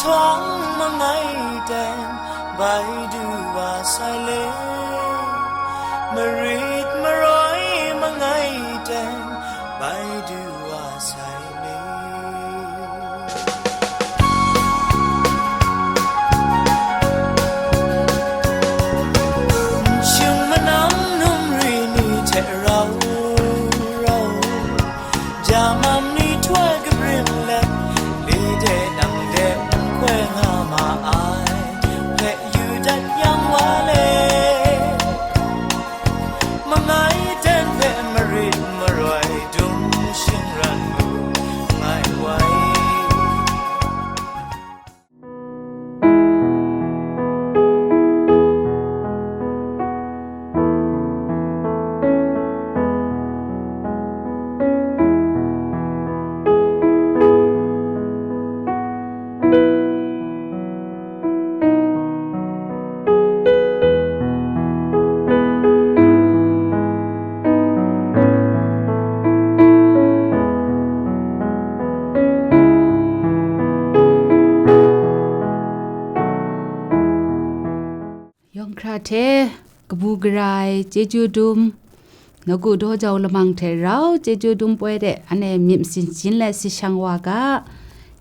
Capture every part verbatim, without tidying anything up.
Bawng mangai ten, bai du wa sai le. Marit maroi mangai ten, bai du wa sai le. Nshung manam num ri ni hte rau, rau, jamam ni htoi kabrim let, li de nang de n hkoi nga ma ai, hpe yu dat yang wa le. Mangai ten hpe marit maroi dung shingran mu ngai wai. Yawng hkra hte kabu gara ai chyeju dum, nawku daw jau lamang hte rau chyeju dum poi de, anhte myit masin shin let si shang wa ga.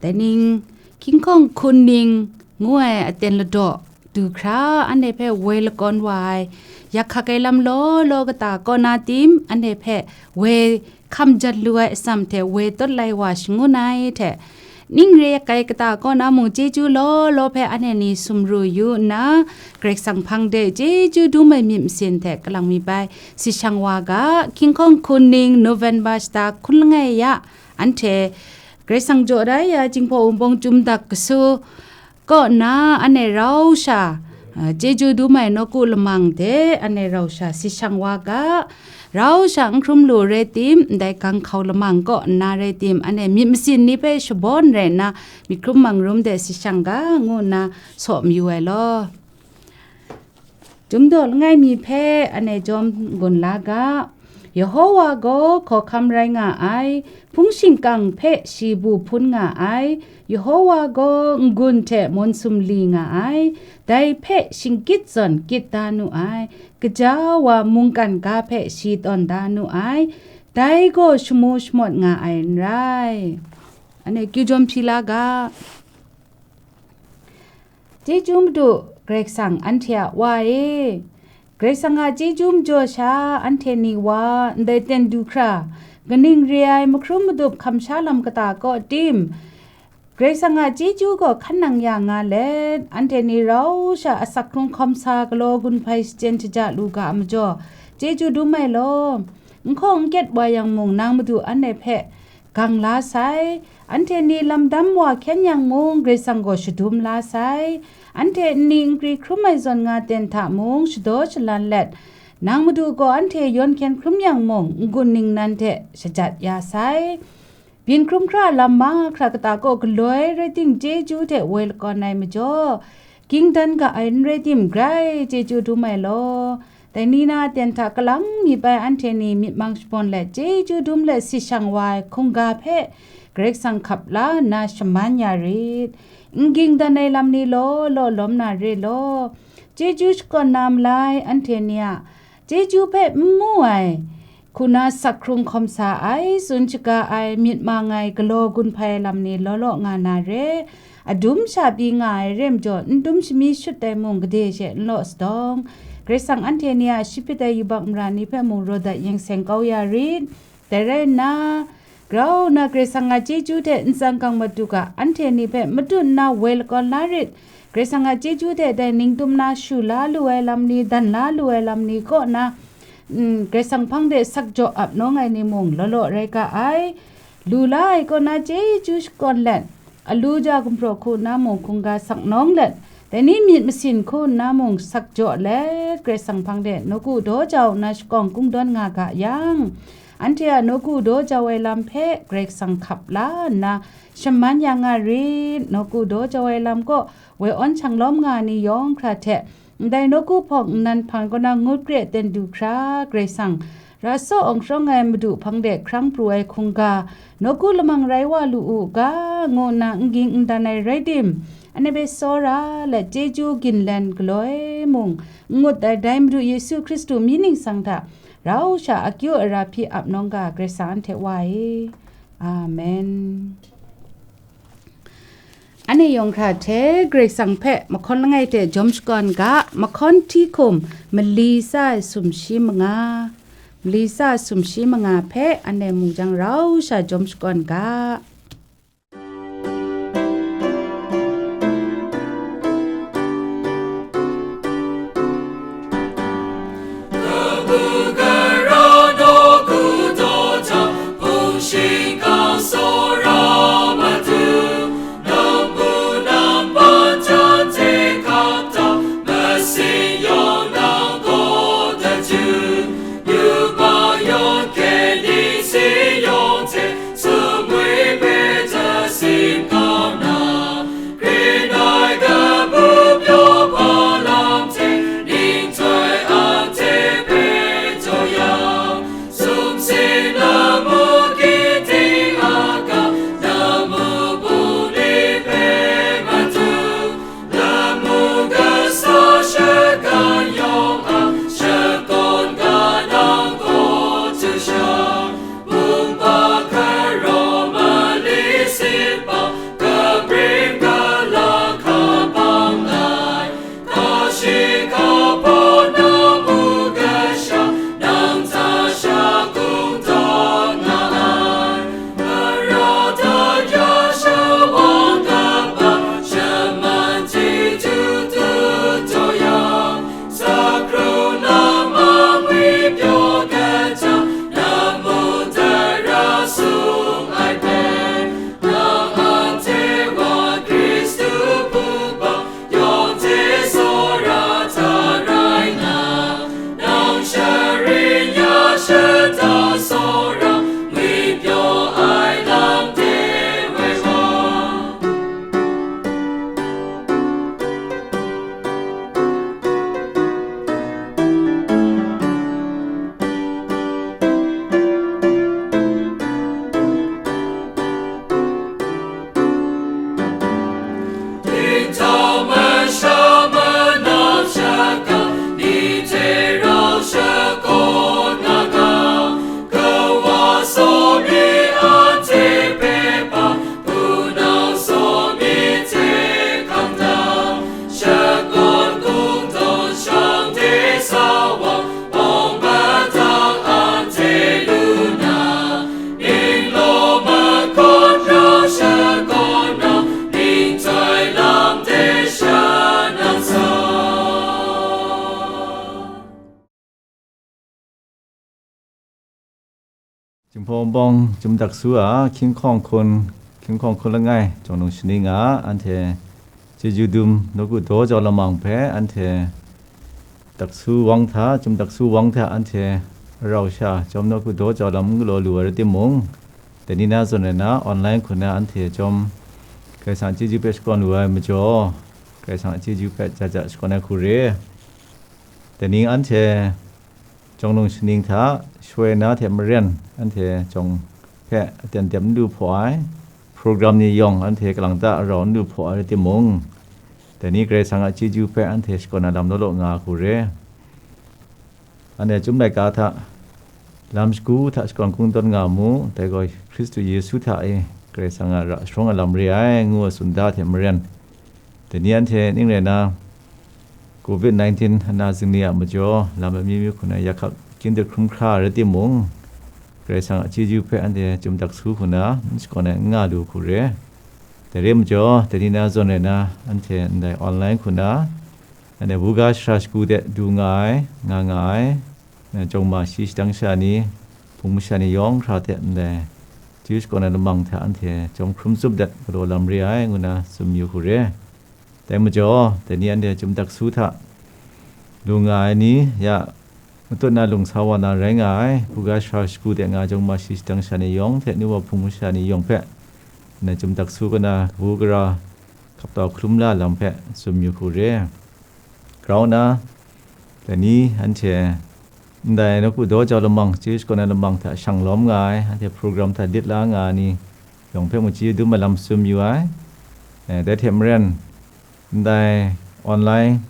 Dai ning, hkying hkawng hkun ning ngu ai aten ladaw du hkra, anhte hpe woi lakawn wa ai, yak hkak ai lam law law kata kaw na tim, anhte hpe woi hkam jat lu ai atsam hte woi tawt lai wa shangun ai hte, ning re yak ai kata kaw na mung chyeju law law hpe anhte ni sumru yu nna, Karai Kasang hpang de chyeju dum ai myit masin hte kalang mi bai si shang wa ga. Hkying hkawng hkun ning November shata hkun langai ya, anhte Karai Kasang jaw da ya, Jinghpaw Wunpawng Chyum Dak Kasu kaw na anhte rau sha, a, chyeju dum ai nawku lamang de anhte rau sha si shang wa ga. Rau sha n hkrum lu rai tim, ndai gang hkau lamang kaw nna rai tim, anhte myit masin ni hpe shabawn rai nna, myit hkrum mang rum de si shang ga, ngu nna saw mayu ai law. Chyum daw langai mi hpe anhte jawm gun la ga. Yehowa gaw hkawhkam rai nga ai, hpung shingkang hpe shi bu hpun nga ai, Yehowa gaw n-gun hte mun sumli nga ai, dai hpe shingkyit zawn kyit da nu ai, kaja wa mungkan ga hpe shi tawn da nu ai, dai gaw shamu shamawt nga ai n rai. Anhte kyu jawm hpyi la ga. Chyeju Madu Karai Kasang anhte a Wa e, Karai Kasang a chyeju majaw sha anhte ni wa ndai ten du hkra, kaning re ai mahkrum madup hkam sha lam kata kaw tim, Karai Kasang a chyeju gaw hkan nang ya nga let, anhte ni rau sha asak hkrung hkawm sa galaw gun hpai shachyen shaja lu ga a majaw, chyeju dum ai law. N hkaw n kyet wa yang mung, nang Madu anhte hpe gang la sai. Anhte ni lamdam wa hkyen yang mung, Karai Kasang gaw shadum la sai. Anhte nni nkri hkrum ai zawn nga ten hta mung, shadaw shalan let, nang Madu gaw anhte yawn hkyen hkrum yang mung, n-gun ningnan hte shajat ya sai. Byin hkrum hkra lam mahkra kata kaw galoi rai ting, chyeju hte woi lakawn ai majaw, ging dan ga ai n rai tim, grai chyeju dum ai law. Dai ni na ten hta kalang mi bai anhte ni myit mang shabawn let, chyeju dum let si shang wa ai hkungga hpe Karai Kasang hkap la nna shaman ya rit. N ging dan ai lam ni law law lawm na re law. Chyeju shakawn na malai anhte ni a chyeju hpe n mu ai, hku na sak hkrung hkawm sa ai, tsun shaga ai, myit mang ai, galaw gun hpai ai lam ni law law nga na re. Adum sha pyi nga ai re majaw, n dum shami shut ai mung gade she n law sadawng, Karai Kasang anhte ni a shi hpit ai yubak mara ni hpe mung raw dat yeng seng kau ya rit. Dai rai nna, grau nna Karai Kasang a chyeju hte ntsang kang matu ga, anhte ni hpe matut nna woi lakawn la rit. Karai Kasang a chyeju hte dai ning tum na shu la lu ai lam ni, dan la lu ai lam ni kaw na, mm, Karai Kasang hpang de sak jaw ap nawng ai ni mung law law rai ga ai. Lu la ai kaw na chyeju shakawn let, alu ja gumhpraw hku nna mung hkungga sak nawng let, dai ni myit masin hku nna mung sak jaw let, Karai Kasang hpang de nawku daw jau nna shakawng kungdawn nga ga yang, anhte a nawku daw jau ai lam hpe Karai Kasang hkap la nna shaman ya nga rit. Nawku daw jau ai lam kaw woi awn shang lawm nga ai ni yawng hkra hte, ndai nawku hpawng nnan hpang kaw na ngut kre ten du hkra, Karai Kasang ra saw awng shawng ai Madu hpang de hkrang pru ai hkungga, nawku lamang rai wa lu u ga, ngu nna n ging n dan ai rai tim, anhte hpe tsawra let chyeju ginlen galoi mung n ngut ai, dai Madu Yesu Hkristu myit ningsang hta rau sha akyu ara hpyi ap nawng ga, Karai Kasang anhte Wa e. Amen. Anhte yawng hkra hte Karai Kasang hpe mahkawn langai hte jawm shakawn ga, mahkawn hti hkum mali tsa ai sumshi manga, mali tsa ai sumshi manga hpe anhte mu jang rau sha jawm shakawn ga. Jinghpaw Wunpawng Chyum Dak Su a hkying hkawng hkun, hkying hkawng hkun langai, Jawng Nung Shaning a anhte chyeju dum nawku daw jau lamang hpe anhte dak su wang hta, Chyum Dak Su wang hta anhte rau sha chyawm nawku daw jau lam n galaw lu ai rai timung, dai ni na zawn rai na, online hku na anhte chyawm Karai Kasang a chyeju hpe shakawn lu ai majaw, Karai Kasang a chyeju hpe ja ja shakawn ai hku re. Dai ni anhte Jawng Nung Shaning hta shawoi na hte maren anhte jawng hpe aten dep n du hpaw ai, program ni yawng anhte kalang ta rau n du hpaw ai rai timung, dai ni Karai Kasang a chyeju hpe anhte shakawn ai lam law law nga hku re. Anhte Chyum laika hta lam shagu hta shakawn kungdawn nga mu, dai gaw Hkristu Yesu hta e Karai Kasang a ra sharawng ai lam re ai, ngu ai tsun da hte maren, dai ni anhte ning rai na, covid nineteen ana zingni a majaw, lam amyu myu hku na ya hkak gyindit hkrum hkra ai rai timung, Karai Kasang a chyeju hpe anhte Chyum Dak Su hku na n shakawn ai n nga lu hku re. Dai re majaw, dai ni na zawn rai na, anhte ndai online hku na, anhte buga sara shagu de du nga ai, nga nga ai, jawng ma shi shadang sha ni, hpung masha ni yawng hkra hte ndai chyeju shakawn ai lamang hta anhte jawm hkrum tsup dat galaw lam re ai, ngu na tsun yu hku re. Dai majaw, dai ni anhte Chyum Dak Su hta lu nga ai ni ya matut na lung sa wa na rai nga ai, buga sara shagu de nga ai jawng ma shi shadang sha ni yawng hte nu wa hpung masha ni yawng hpe, ndai Chyum Dak Su kaw na kabu gara hkap tau hkalum la lam hpe tsun yu hku re. Grau nna, dai ni anhte ndai nawku daw jau lamang, chyeju shakawn ai lamang hta shang lawm nga ai, anhte program hta lit la nga ai ni yawng hpe mung chyeju dum ai lam tsun yu ai. Eh, dai hte maren, ndai online,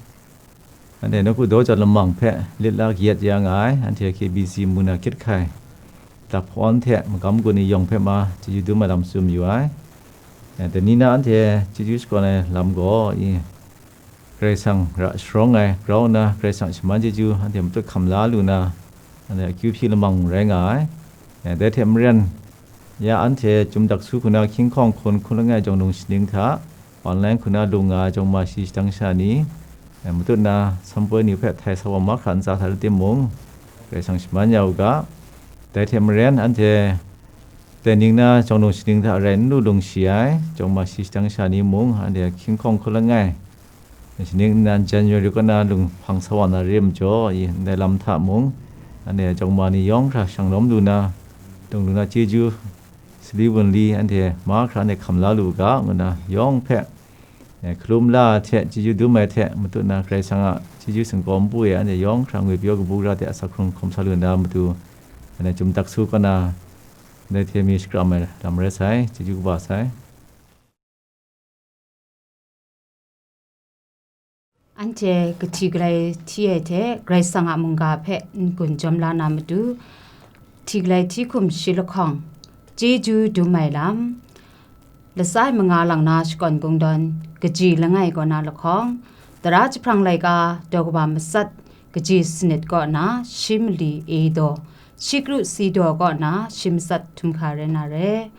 anhte nawku daw jau lamang hpe lit la kayat ya nga ai, anhte K B C mu na hkyit hkai, dap hpawn hte magam gun ni yawng hpe ma chyeju dum ai lam tsun yu ai. Eh, dai ni na anhte chyeju shakawn ai lam gaw, i, Karai Kasang ra sharawng ai grau nna, Karai Kasang shaman chyeju anhte matut hkam la lu na, anhte akyu hpyi lamang rai nga ai. Eh, dai hte maren, ya anhte Chyum Daksu hku na Hkying Hkawng hkun hkun langai jawng nung shaning hta, online hku na lung nga ai jawng ma shi shadang sha ni, eh, matut na sanpoi ni hpe htai sa wa mahkra ntsa hta rai timung, Karai Kasang shaman ya u ga. Dai hte maren, anhte dai ning na jawng nung shaning hta rai n lu lung shi ai, jawng ma shi shadang sha ni mung, anhte Hkying Hkawng hkun langai, shaning nnan January kaw na lung hpang sa wa na re majaw, i ndai lam hta mung, anhte jawng ma ni yawng hkra shang lawm lu na, lung lu na chyeju sali wunli anhte mahkra anhte hkam la lu u ga, ngu na yawng hpe, eh, hkalum la ai hte, chyeju dum ai hte, matut na Karai Kasang a chyeju singkawm npu e anhte yawng hkra ngwi pyaw kabu gara hte asak hkrung hkawm sa lu na matu, anhte Chyum Daksu kaw na, ndai hte mi shakram ai lam rai sai, chyeju kaba sai. Anhte kahti galai hti ai hte Karai Kasang a mungga hpe n-gun jawm la na matu, hti galai hti hkum shi lahkawng, chyeju dum ai lam, latsa ai manga lang na shakawn kungdawn, kaji langai kaw na lahkawng, tara jahprang laika daw kaba matsat, kaji sanit kaw na shi mali e daw, shi kru si daw kaw na shi matsat htum hkra rai na re.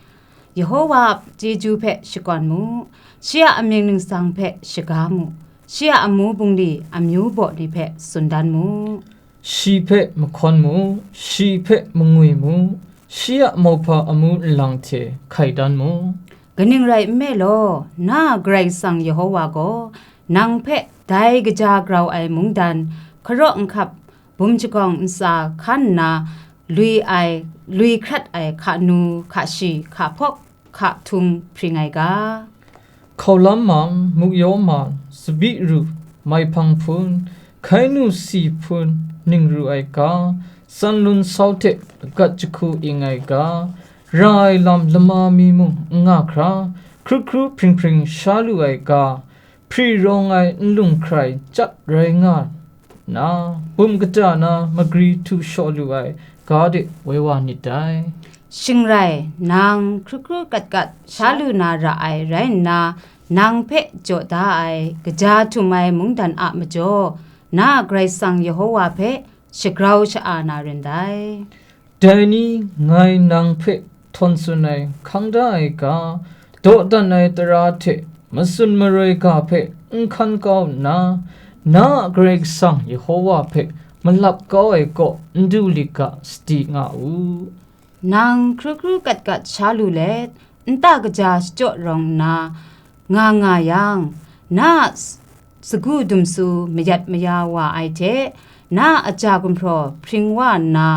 Yehowa a chyeju hpe shakawn mu, shi a amying ningsang hpe shaga mu, shi a amu bungli amyu baw ni hpe tsun dan mu. Shi hpe mahkawn mu, shi hpe mangwi mu, shi a mauhpa amu nlang hte hkai dan mu. Kaning rai nme law, na a Karai Kasang Yehowa gaw nang hpe dai kaja grau ai mungdan, hkaraw nhkap, bum jagawng ntsa hkan nna, lui ai, lui hkrat ai hka nu, hka shi, hka hpawk, hka htung hpring ai ga. Hkaulam mang, muk yaw mang, tsabyi ru, maihpang hpun, hkai nu si hpun, ning ru ai ga, tsan lun sau hte lagat jahku ing ai ga, ra ai lam lama mi mung n nga hkra, hkru hkru hpring hpring sha lu ai ga, hpri rawng ai nlung hkrai chyat rai nga nna, bum kata na magri htu shaw lu ai ga de woi wa nit dai. Shing rai, nang hkru hkru kat kat sha lu na ra ai rai nna, nang hpe jaw da ai, kaja htum ai mungdan a majaw, na a Karai Kasang Yehowa hpe shagrau sha-a na rin dai. Dai ni ngai nang hpe htawn tsun ai hkang da ai ga, dawdan ai tara hte matsun maroi ga hpe n hkan kau nna, na a Karai Kasang Yehowa hpe malap kau ai kaw n du lit ga, sadi nga u. Nang hkru hkru kat kat sha lu let, nta kaja shachyaw rawng nna nga nga yang, na a s-, sagu dumsu mayat maya wa ai hte, na a aja gumhpraw hpring wa nna,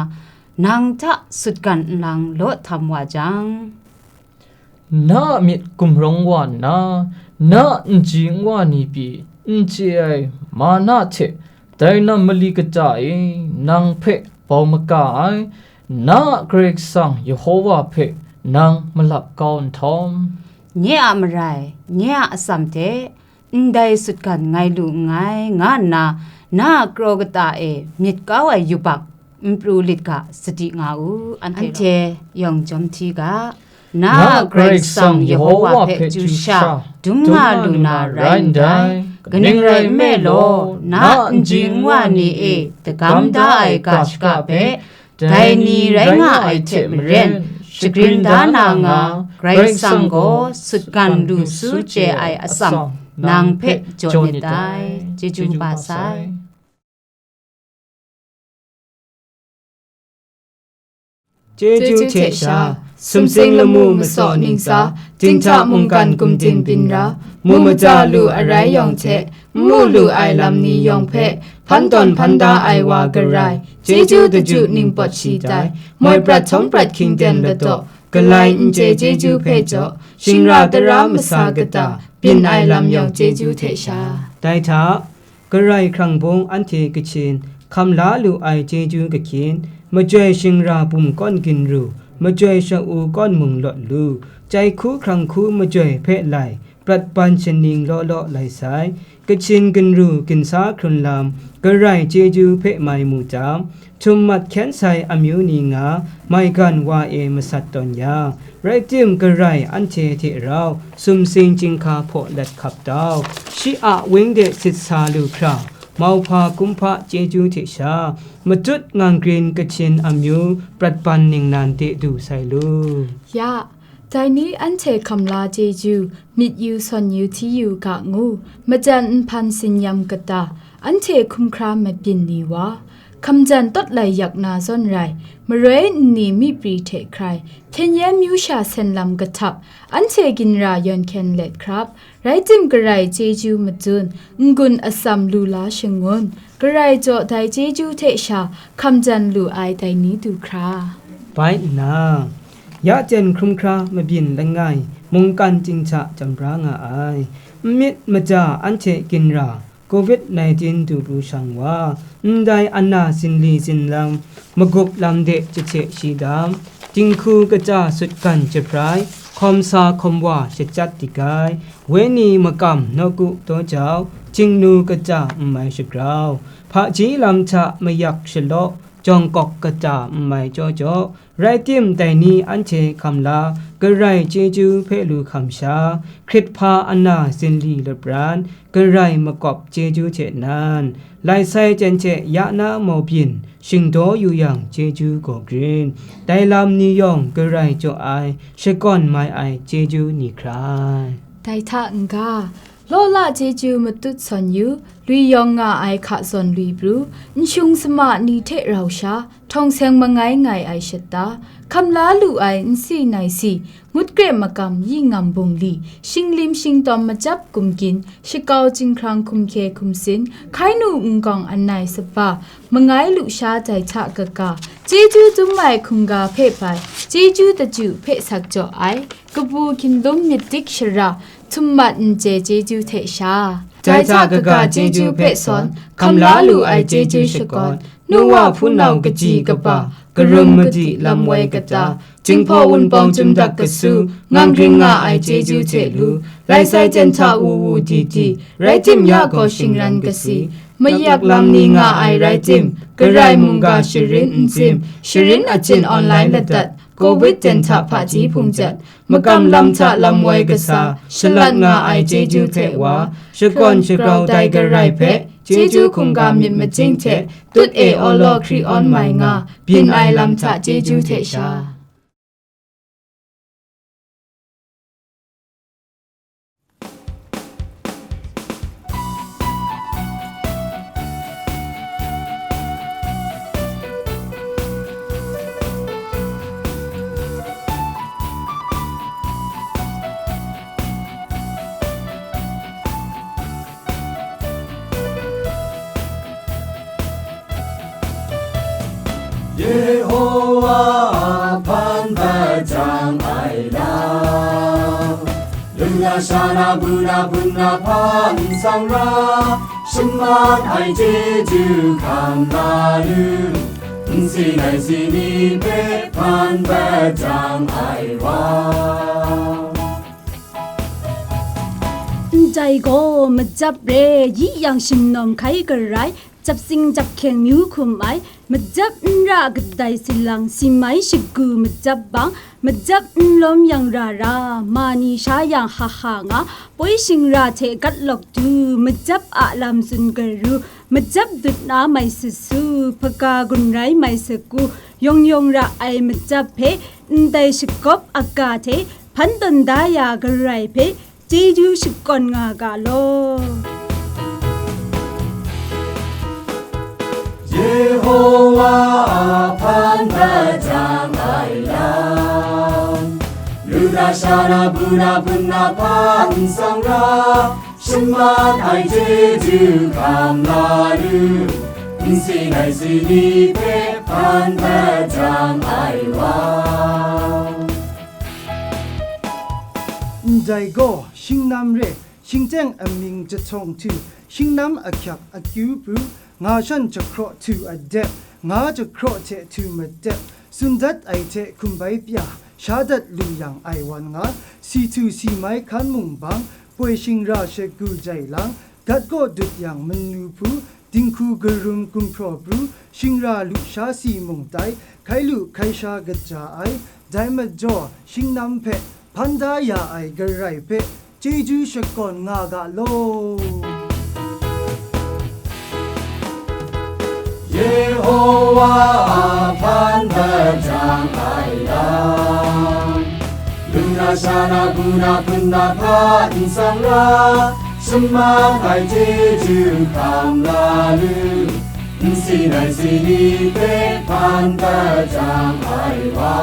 nang hta sutgan nlang law htam wa jang, na a myit gumrawng wa nna, na a nji nwa ni pyi n chye ai ma na hte, dai nam mali kata e nang hpe bau maga ai, na a Karai Kasang Yehowa hpe nang malap kau nhtawm, nye a marai, nye a atsam hte ndai sutgan ngai lu nngai, nga nna na a kraw kata e myit kau ai yubak n pru lit ga, sadi nga u, anhte yawng jawm hti ga. Na a Karai Kasang Yehowa hpe chyu sha dum nga lu na rai ndai. Kaning rai nme law, na a nji nwa ni e dagam da ai ga shaka hpe, dai ni rai nga ai hte maren, shagrin da na nga, Karai Kasang gaw sutgan lu su chye ai atsam nang hpe jaw nit dai. Chyeju kaba sai. Chyeju hte sha, sumsing lamu masaw ningsa, dinghta mungkan gumdin byin ra, mu maja lu arai yawng hte, n mu lu ai lam ni yawng hpe, hpan tawn hpan da ai wa garai, chyeju daju ningpawt shi tai, moi prat htawng prat hkying ten ladaw, galai n chye chyeju hpe jaw, shingra tara masa kata, byin ai lam yawng chyeju hte sha. Dai hta, Karai hkrang bung anhte Kachin, hkam la lu ai chyeju kahkyin, majoi shingra bum kawn ginru, majoi sha-u kawn mung lawt lu, chyai hku hkrang hku majoi hpe lai, prat ban shaning law law lai sai, Kachin ginru ginsa hkrun lam, Karai chyeju hpe mai mu jang, htum mat hkyen sai amyu ni nga, maigan wa e masat tawn yang, rai tim Karai anhte hte rau sumsing chyinghka hpaw lat hkap tau, shi a weng de sit sa lu hkra, mauhpa kumhpa chyeju hte sha, matut ngang grin Kachin amyu prat ban ningnan de du sai lu. Ya, dai ni anhte hkam la chyeju, myit yu sawn yu hti yu ga ngu, majan nhpan sinyam kata, anhte hkum hkra mabyin ni wa, hkamjan tawt lai yak na zawn rai, maroi nni myi pri hte hkrai, hpyen yen myu sha sen lam kahtap, anhte ginra yawn hkyen let hkrap, rai tim Karai chyeju matsun, n-gun atsam lu la shangun, Karai jaw dai chyeju hte sha hkamjan lu ai dai ni du hkra. Bai nna, ya jen hkrum hkra mabyin langai mungkan chying hta chyam bra nga ai. N myit maja anhte ginra, covid nineteen du pru shang wa, ndai ana zinli zinlang, magup lam de jahte shi dam, dinghku kaja sutgan jahprai, hkawm sa hkawm wa shachyat digai, wenyi makam nawku daw jau, htingnu kaja n mai shagrau, hpaji lam hta mayak shalaw, jawng kawk kaja n mai jaw jaw, rai tim dai ni anhte hkam la, Karai chyeju hpe lu hkam sha, hkrit hpa ana zinli lapran, Karai makawp chyeju hte nan, lai sai jen hte ya na mau byin, shingdaw yu yang chyeju gaw grin, dai lam ni yawng Karai jaw ai, shakawn mai ai chyeju ni hkrai. Dai hta n-ga, law la chyeju matut sawn yu, lui yawng nga ai hka zawn lui pru, nshung sama ni hte rau sha, htawng seng mangai ngai ai shata, hkam la lu ai nsi nai si, ngut kre makam yi ngam bungli, shinglim shingtawm machyap gumgyin, shakau chyinghkrang hkum hkye hkum sin, hkai nu nkawng anai sapa, mangai lusha dai hta kaga, chyeju dum ai hkungga hpe bai, chyeju daju hpe sak jaw ai, kabu hkinlum myit dik shara, htum mat n chye chyeju hte sha, dai hta kaga chyeju hpe sawn, hkam la lu ai chyeju shakawn, nu wa hpunau kaji kaba, karum madi lam woi kata, Jinghpaw Wunpawng Chyum Dak Kasu, ngang ring nga ai chyeju hte lu, lai sai jen hta wu wu di di, rai tim ya gaw shingran kasi, mayak lam ni nga ai rai tim, Karai mungga sharin n zim, sharin achyin online ladat, covid jen hta hpaji hpung jat, makam lam hta lam woi kasa, shalat nga ai chyeju hte wa, shakawn shagrau dai Karai hpe, chyeju hkungga myit machying hte, tut e awlaw hkri awn mai nga, byin ai lam hta chyeju hte sha. Yehowa a hpan bat jang ai lam, lu na sha na bu na bun na hpa n sang ra, shaman ai chyeju hkam la lu, nsi nai si ni hpe hpan bat jang ai wa. Ndai gaw majap re, yi yang shingnawm hkai Karai, jap sing jap hkyeng myu hkum ai, majap n ra kadai silang si mai shagu majap bang, majap n lawm yang ra ra, ma ni sha yang ha ha nga, poi shingra hte gat lawk du, majap a lam tsun garu, majap dut na mai susu, hpaga gun rai mai sagu, yawng yawng ra ai majap hpe, ndai shakawp aga hte hpan tawn da ya Karai hpe, chyeju shakawn nga ga law. Yehowa a hpan bat jang ai lam, lu na sha na bu na bun na hpa n sang ra, shaman ai chyeju hkam la lu, nsi nai si ni hpe hpan bat jang ai wa. Ndai gaw shingnam re, shingteng amying jahtawng htu, shingnam ahkyak akyu pru, nga shan jahkraw htu adep, nga jahkraw hte htu madep, tsun dat ai hte hkum bai pya, sha dat lu yang ai wan nga, si htu si mai hkan mung bang, poi shingra shagu jai lang, gat gaw dut yang manu hpu, dinghku karum gumhpraw pru, shingra lusha si mung tai, hkai lu hkai sha kaja ai, dai majaw, shingnam hpe hpan da ya ai Karai hpe chyeju shakawn nga ga law. Yehowa a hpan hpajang ai lam, luna sha na bu na hpun na hpa nsang ra, shaman ai chyeju hkam la lu, nsi nai si ni hpe hpan hpajang ai wa.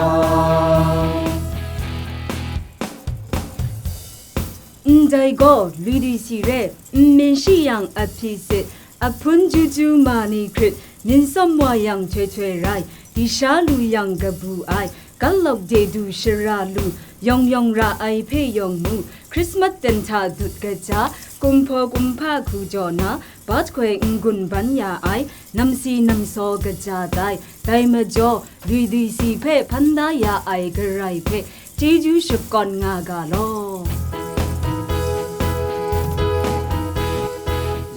Ndai gaw, lui dwi si re, nmen shi yang a hpyi sit, ahpun juju ma ni hkrit, myit tsawm wa yang htoi htoi rai, di sha lu yang kabu ai, galawk de du shara lu, yawng yawng ra ai hpe yawng mu, Hkristmat dan hta dut kaja, kumhpaw kumhpa hku jaw na, bat hkoi n-gun ban ya ai, namsi namsaw kaja tai, dai majaw, lui dwi si hpe hpan da ya ai Karai hpe, chyeju shakawn nga ga law.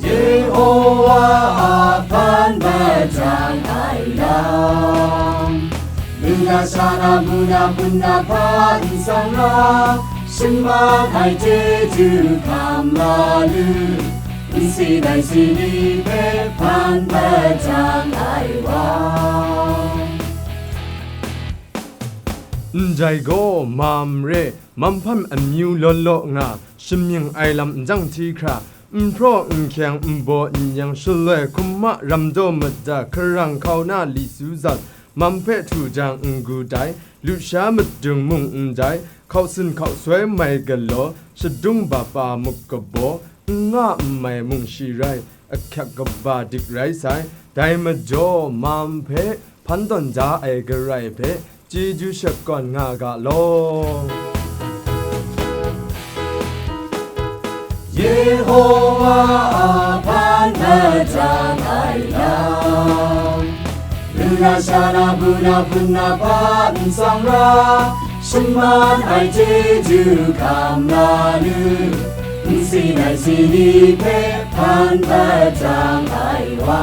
Yehowa a hpan hpajang ai lam, luna sha na bu na hpun na hpa nsang ra, shaman ai chyeju hkam la lu, nsi nai si ni hpe hpan hpajang ai wa. Ndai gaw, Mamre, Mampam amyu law law nga, shamying ai lam n jang hti hkra, n hpraw n hkyeng, n baw n yang, shaloi hkum ma ram daw mada, hkarang hkau na li su zat, mam hpe htu jang n gu dai, lusha madung mung n dai, hkau sin hkau soi mai galaw, shadung ba pa muk kabaw, n nga n mai mung shi rai, ahkyak kaba dik rai sai, dai majaw, mam hpe hpan tawn da ai Karai hpe, chyeju shakawn nga ga law. Yehowa a hpan hpajang ai lam, luna sha na bu na hpun na hpa nsang ra, shaman ai chyeju hkam la lu, nsi nai si ni hpe hpan hpajang ai wa.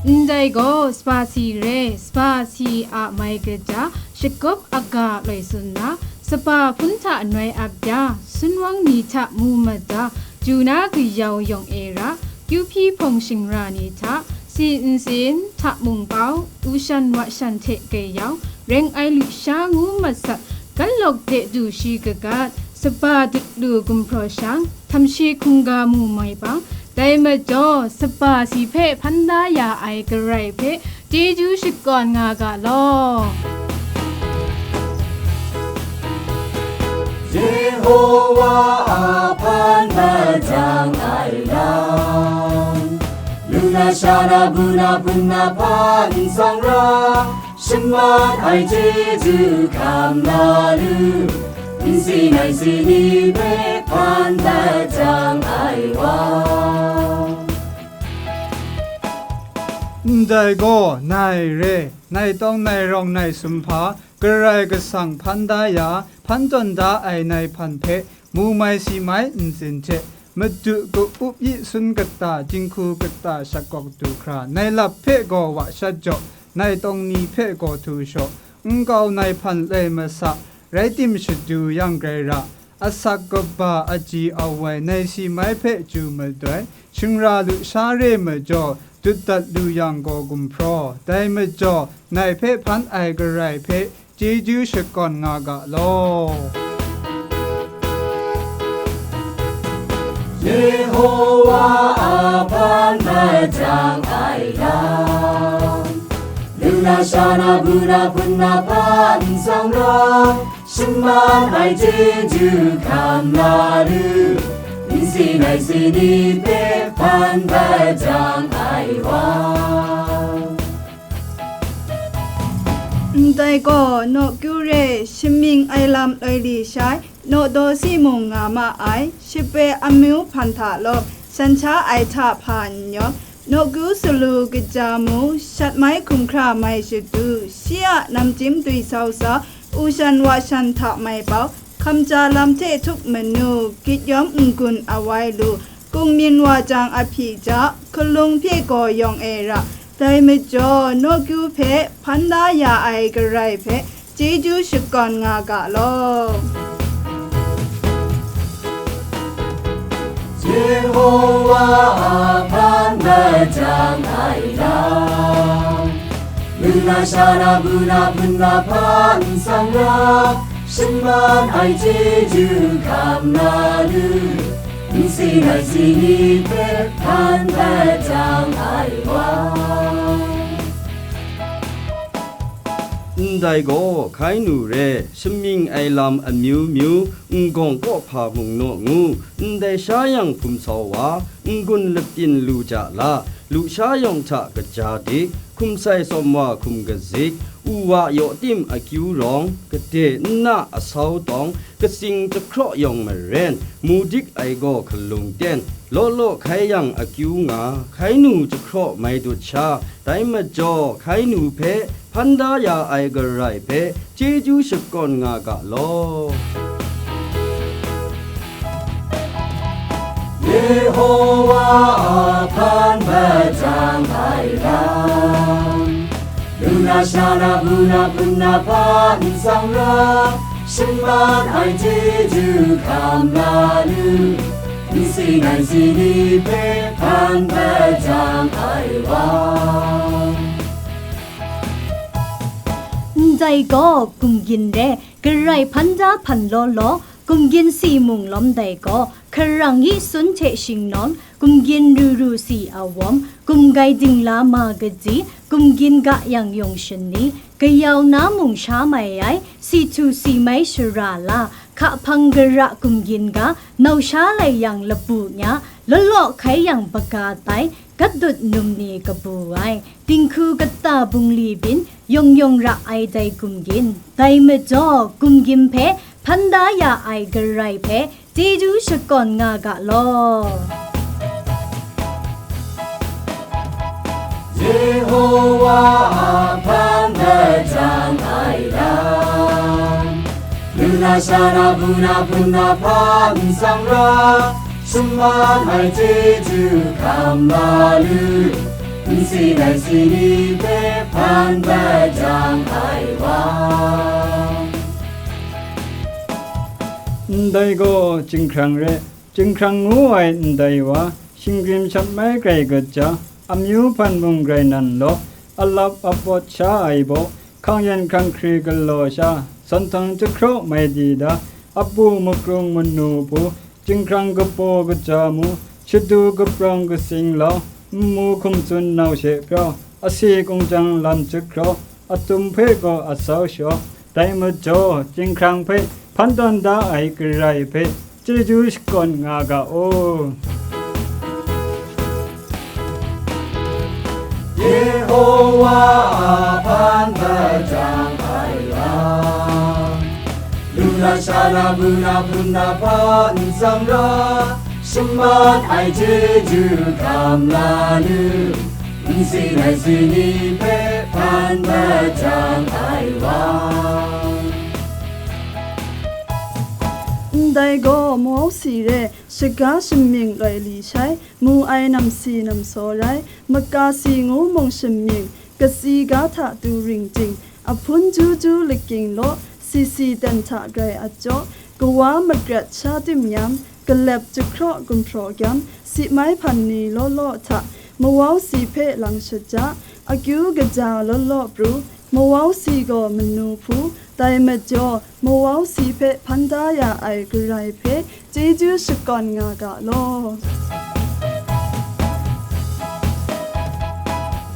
Ndai gaw, saba si re, saba si a mai kaja, shakawp aga loi tsun na, saba hpun hta noi ap ya, sunwang ni hta mu mada, ju na gayau yawng e ra, kyu hpyi hpawng shingra ni hta, si nsin, hta mung pau, u shan wa shan hte gayau, reng ai lusha ngu masat, galawk de du shi kagat, saba dut lu gumhpraw shang, htam shi hkungga mu mai bang, dai majaw, saba si hpe hpan da ya ai Karai hpe, chyeju shakawn nga ga law. Yehowa a hpan hpajang ai lam, luna sha na bu na hpun na hpa nsang ra, shaman ai chyeju hkam la lu, nsi nai si ni hpe hpan hpajang ai wa. Ndai gaw, nai re, nai tawng nai rawng nai sumhpa, Karai Kasang hpan da ya, hpan tawn da ai nai hpan hpe, mu mai si mai ntsin hte, madu ku-up yi sun kata, jinghku kata shakawk du hkra, nai lap hpe gaw wa shat jaw, nai tawng ni hpe gaw htu shaw, nkau nai hpan loi masa, rai tim shadu yang grai ra, asak kaba aji awai nai si mai hpe chyu madoi, shingra lusha re majaw, dut dat lu yang gaw gumhpraw, dai majaw, nai hpe hpan ai Karai hpe, chyeju shakawn nga ga law. Yehowa a hpan hpajang ai lam, luna sha na bu na hpun na hpa nsang ra, shaman ai chyeju hkam la lu, nsi nai si ni hpe hpan hpajang ai wa. Ndai gaw, nawkyu re, shamying ai lam loi li shai, nawdaw si mung nga ma ai, shingpoi amyu hpan hta lawm, shan sha ai hta hpa n yawm, nawku salu kaja mu, shat mai hkum hkra mai shadu, shi a namchyim dwi sau sa, u shan wa shan hta mai bau, hkamja lam hte htup manu, gyit yawm n-gun awai lu, kungmyin wa jang a hpyi ja, hkalung hpye gaw yawng e ra, dai majaw, nawku hpe hpan da ya ai Karai hpe chyeju shakawn nga ga law. Yehowa a hpan majang ai lam, lu na sha na bu na hpun na hpa nsang ra, shaman ai chyeju hkam na lu, nsin ai si ni hpe hpan majang ai wa. Ndai gaw hkai nu re, shamying ai lam amyu myu, n-gawng kawhpa mung naw ngu, ndai sha yang hpum sau wa, n-gun lapyin lu ja la, lusha yawng hta kaja dik, hkum sai sawm wa hkum kazik, u wa yaw tim akyu rawng, kade nna asau tawng, katsing jahkraw yawng maren, mu dik ai gaw hkalung ten, law law hkai yang akyu nga, hkai nu jahkraw mai dut sha, dai majaw hkai nu hpe hpan da ya ai Karai hpe chyeju shakawn nga ga law. Yehowa a hpan majang ai lam, lu na sha na bu na hpun na hpa nsang ra, shaman ai chyeju hkam na lu, nsin ai si ni hpe hpan majang ai wa. Ndai gaw gumgyin re, Karai hpan da hpan law law, gumgyin si mung lawm dai gaw, hkarang yi sun hte shingnawn, gumgyin ru ru si awawm, gumgai dingla ma kaji, gumgyin ga yang yawng shani, kayau na mung sha mai ai, si htu si mai shara la, hka hpang gara gumgyin ga, nau sha lai yang labu nya, law law hkai yang baga tai, gat dut num ni kabu ai, dinghku kata bungli byin, yawng yawng ra ai dai gumgyin. Dai majaw, gumgyin hpe hpan da ya ai Karai hpe chyeju shakawn nga ga law. Yehowa a hpan majang ai lam, lu na sha na bu na hpun na hpa nsang ra, shaman ai chyeju hkam na lu, nsin ai si ni hpe hpan majang ai wa. Ndai gaw chyinghkrang re, chyinghkrang ngu ai ndai wa, shinggrim shap mai grai kaja, amyu hpan mung grai nan law, alap apawt sha ai baw, hkang yan hkang hkri galaw sha, sanhtang jahkraw mai di da, apu makrung manu hpu, chyinghkrang kapaw kaja mu, shadu kaprawng kasing lau, nmu hkum tsun nau she prau, asi kungchyang lam jahkraw, atum hpe gaw asau shaw, dai majaw, chyinghkrang hpe hpan tawn da ai Karai hpe chyeju shakawn nga ga u. Yehowa a hpan majang ai lam, lu na sha na bu na hpun na hpa nsang ra, shaman ai chyeju hkam na lu, nsin ai si ni hpe hpan majang ai wa. Ndai gaw mawsi re, shaga shamying loi li shai, mu ai namsi namsaw rai, makasi ngu mung shamying, katsi ga hta tu ring ting, ahpun ju ju lakying law, si si ten hta grai a jaw, kawa magrat sha tim yam, kalep jahkraw gumhpraw gyam, si mai hpan ni law law hta, mawau si hpe lang shaja, akyu kaja law law pru, mawau si gaw manu hpu, dai majaw, mawau si hpe hpan da ya ai Karai hpe chyeju shakawn nga ga law.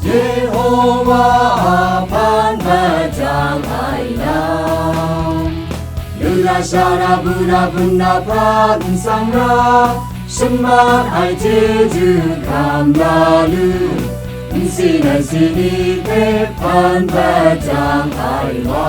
Yehowa a hpan majang ai lam, lu na sha na bu na hpun na hpa nsang ra, shaman ai chyeju hkam na lu, nsin ai si ni hpe hpan majang ai wa.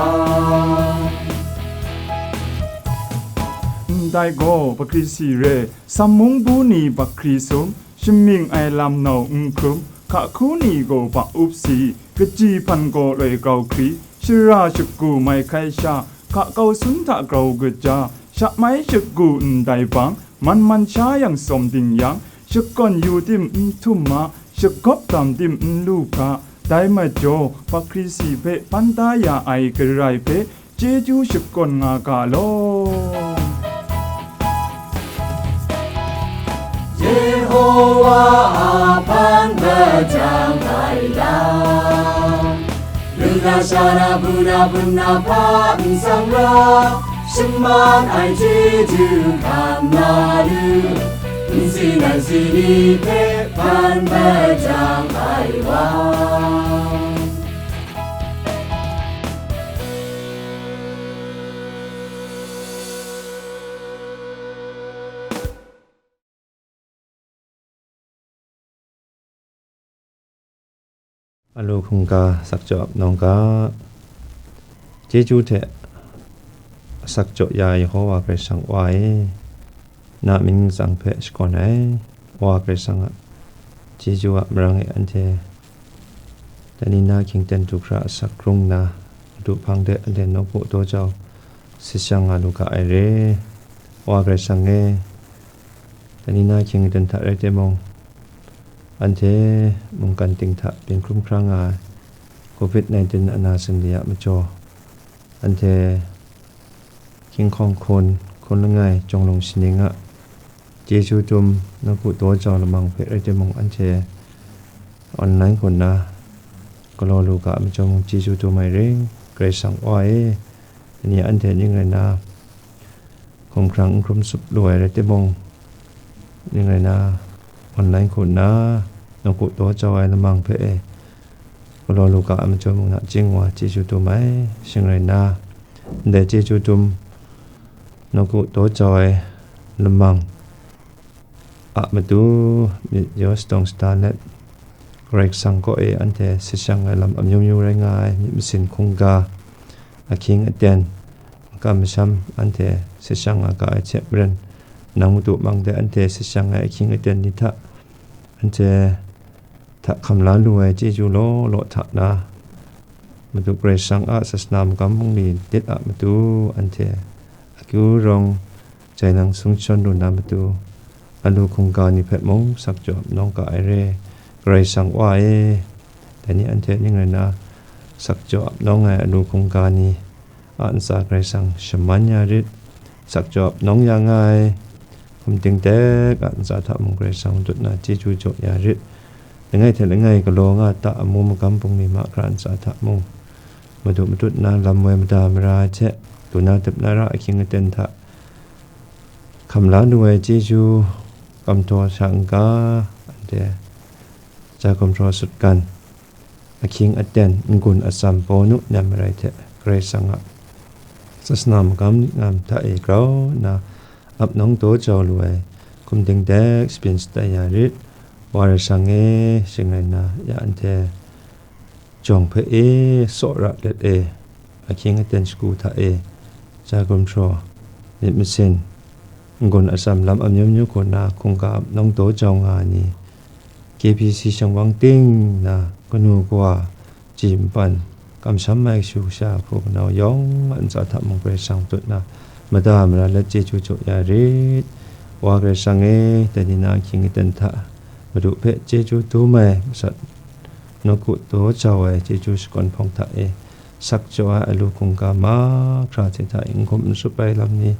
Ai gaw pakri si re, sam mung bu ni bakhri sum, shamying ai lam nau n hkrum, hka hku ni gaw ba up si, kaji hpan gaw loi grau hkri, shara shagu mai hkai sha, hka kau sun hta grau kaja, sha mai shagu ndai bang, man man sha yang sawm ding yang, shakawn yu tim n htum ma, shagawp dam tim n lu ga, dai majaw, pakri si hpe hpan da ya ai Karai hpe, chyeju shakawn nga ga law. Yehowa a hpan majang ai lam, lung na sha na bu na bun na hpa nsang ra, shaman ai chyeju hkam na lu, nsin ai si ni hpe hpan majang ai wa. Alu hkungga sakchawp nawng ga, chyeju hte sakchawp ya Yehowa Karai Kasang Wa e, na mying ningsang hpe shakawn ai Wa Karai Kasang a chyeju a marang e anhte dai ni na hkying ten du hkra asak rung nna, madu hpang de anhte nawku daw jau sit shang nga lu ga ai re. Wa Karai Kasang e, dai ni na hkying ten hta rai timung, anhte mungkan ting hta byin hkrum hkra nga ai covid nineteen ana sindai a majaw, anhte hkying hkawng hkun, hkun langai, jawng lung shaning a chyeju dum, nawku daw jau lamang hpe rai timung, anhte online hku nna galaw lu ga ai majaw mung chyeju dum ai re. Karai Kasang Wa e, dai ni anhte ning rai nna, hkumhkrang n hkrum tsup lu ai rai timung, ning rai nna, online hku nna nawku daw jau ai lamang hpe e, galaw lu ga ai majaw mung nachying wa chyeju dum ai, shing rai nna, ndai chyeju dum, nawku daw jau ai lamang a matu myit yaw shadawng shada let, Karai Kasang kaw e anhte sit shang ai lam amyu myu rai nga ai myit masin hkungga, ahkying aten, makam masham anhte sit shang nga ga ai hte maren, nang madu mang de anhte sit shang ai ahkying aten ni hta, anhte hta hkam la lu ai chyeju law law hta na, Madu Karai Kasang a sasana magam bungli lit a matu, anhte akyu rawng jai nang sung shawn lu na matu, alu hkungga ni hpe mung sakchawp nawng ga ai re. Karai Kasang Wa e, dai ni anhte ning rai nna, sakchawp nawng ai alu hkungga ni a ntsa Karai Kasang shaman ya rit, sakchawp nawng ya nga ai, hkum ting dek a ntsa hta mung Karai Kasang matut na chyeju jaw ya rit. Langai hte langai galaw nga ta amu magam bungli mahkra ntsa hta mung, madu matut na lam woi mada mara ai hte, duna dap na ra ahkying aten hta hkam la lu ai chyeju, kamhtaw sha n-ga, anhte ja gumhpraw sutgan, ahkying aten, n-gun atsam, bawnu nem marai hte Karai Kasang a sasana magam ning hta e grau nna ap nawng daw jau lu ai hkum ting dek shabyin shatai ya rit. Wa Karai Kasang e, shing rai nna ya anhte jawng hpe e, sawra let e, ahkying aten shagu hta e, ja gumhpraw, myit masin, n-gun atsam lam amyu myu hku nna hkungga ap nawng daw jau nga ai ni, K B C shang wang ting nna kanu kawa, ji npan, kamsham ai kashu kasha hku kanau yawng a ntsa hta mung Karai Kasang tut na, mada mara let chyeju jaw ya rit. Wa Karai Kasang e, dai ni na ahkying aten hta Madu hpe chyeju dum ai masat, nawku daw jau ai chyeju shakawn hpawng hta e, sakchawp ai alu hkungga mahkra hte hta e n hkum n tsup ai lam ni,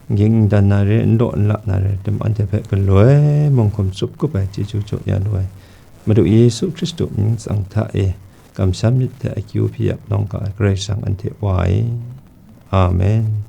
n ging n dan na re, n law n la na re, tim anhte hpe galoi mung hkum tsup kup ai chyeju jaw ya lu ai, Madu Yesu Hkristu mying tsang hta e, kamsham myit hte akyu hpyi ap nawng ga ai Karai Kasang anhte Wa e. Amen.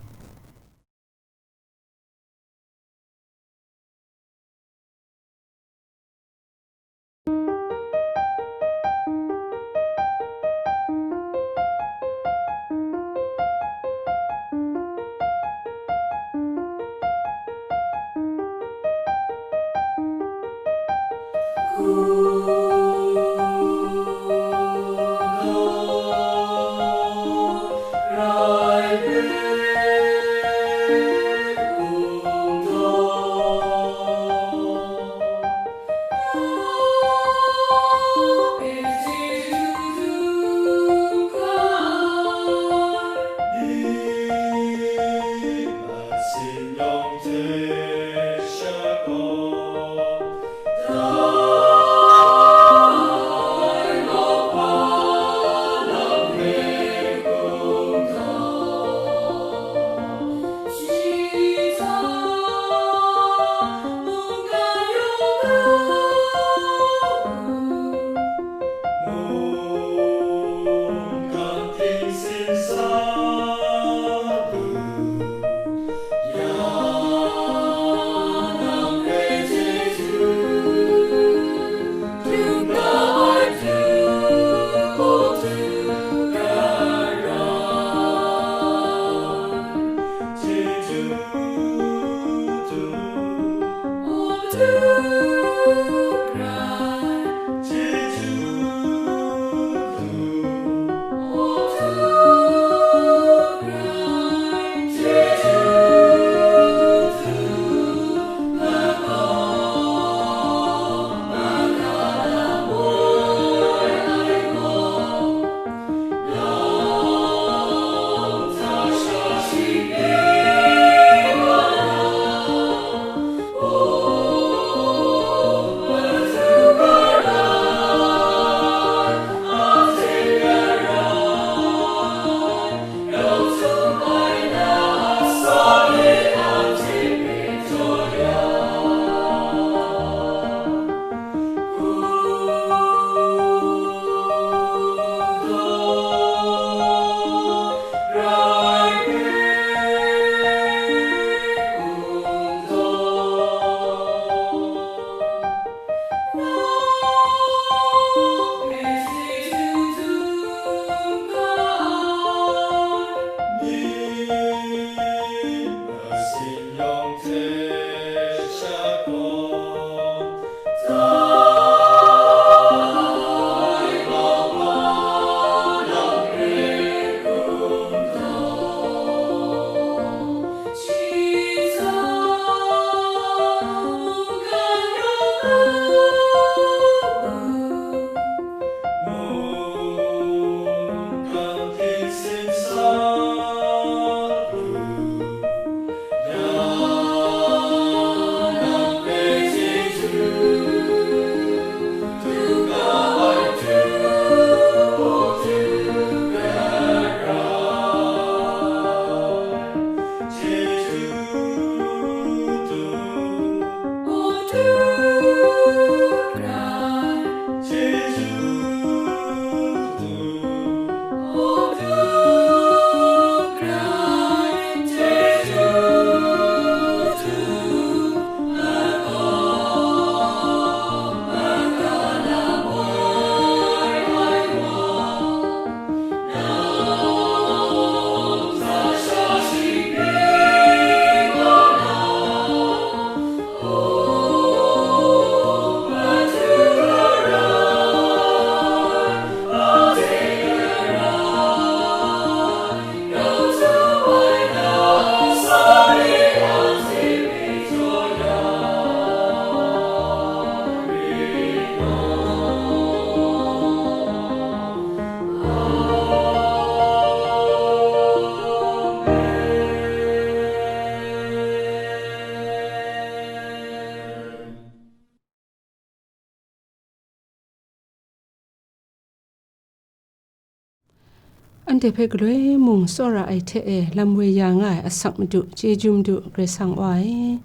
Anhte hpe galoi mung tsawra ai hte e lam woi ya nga ai asak Madu, chyeju Madu, Karai Kasang Wa e,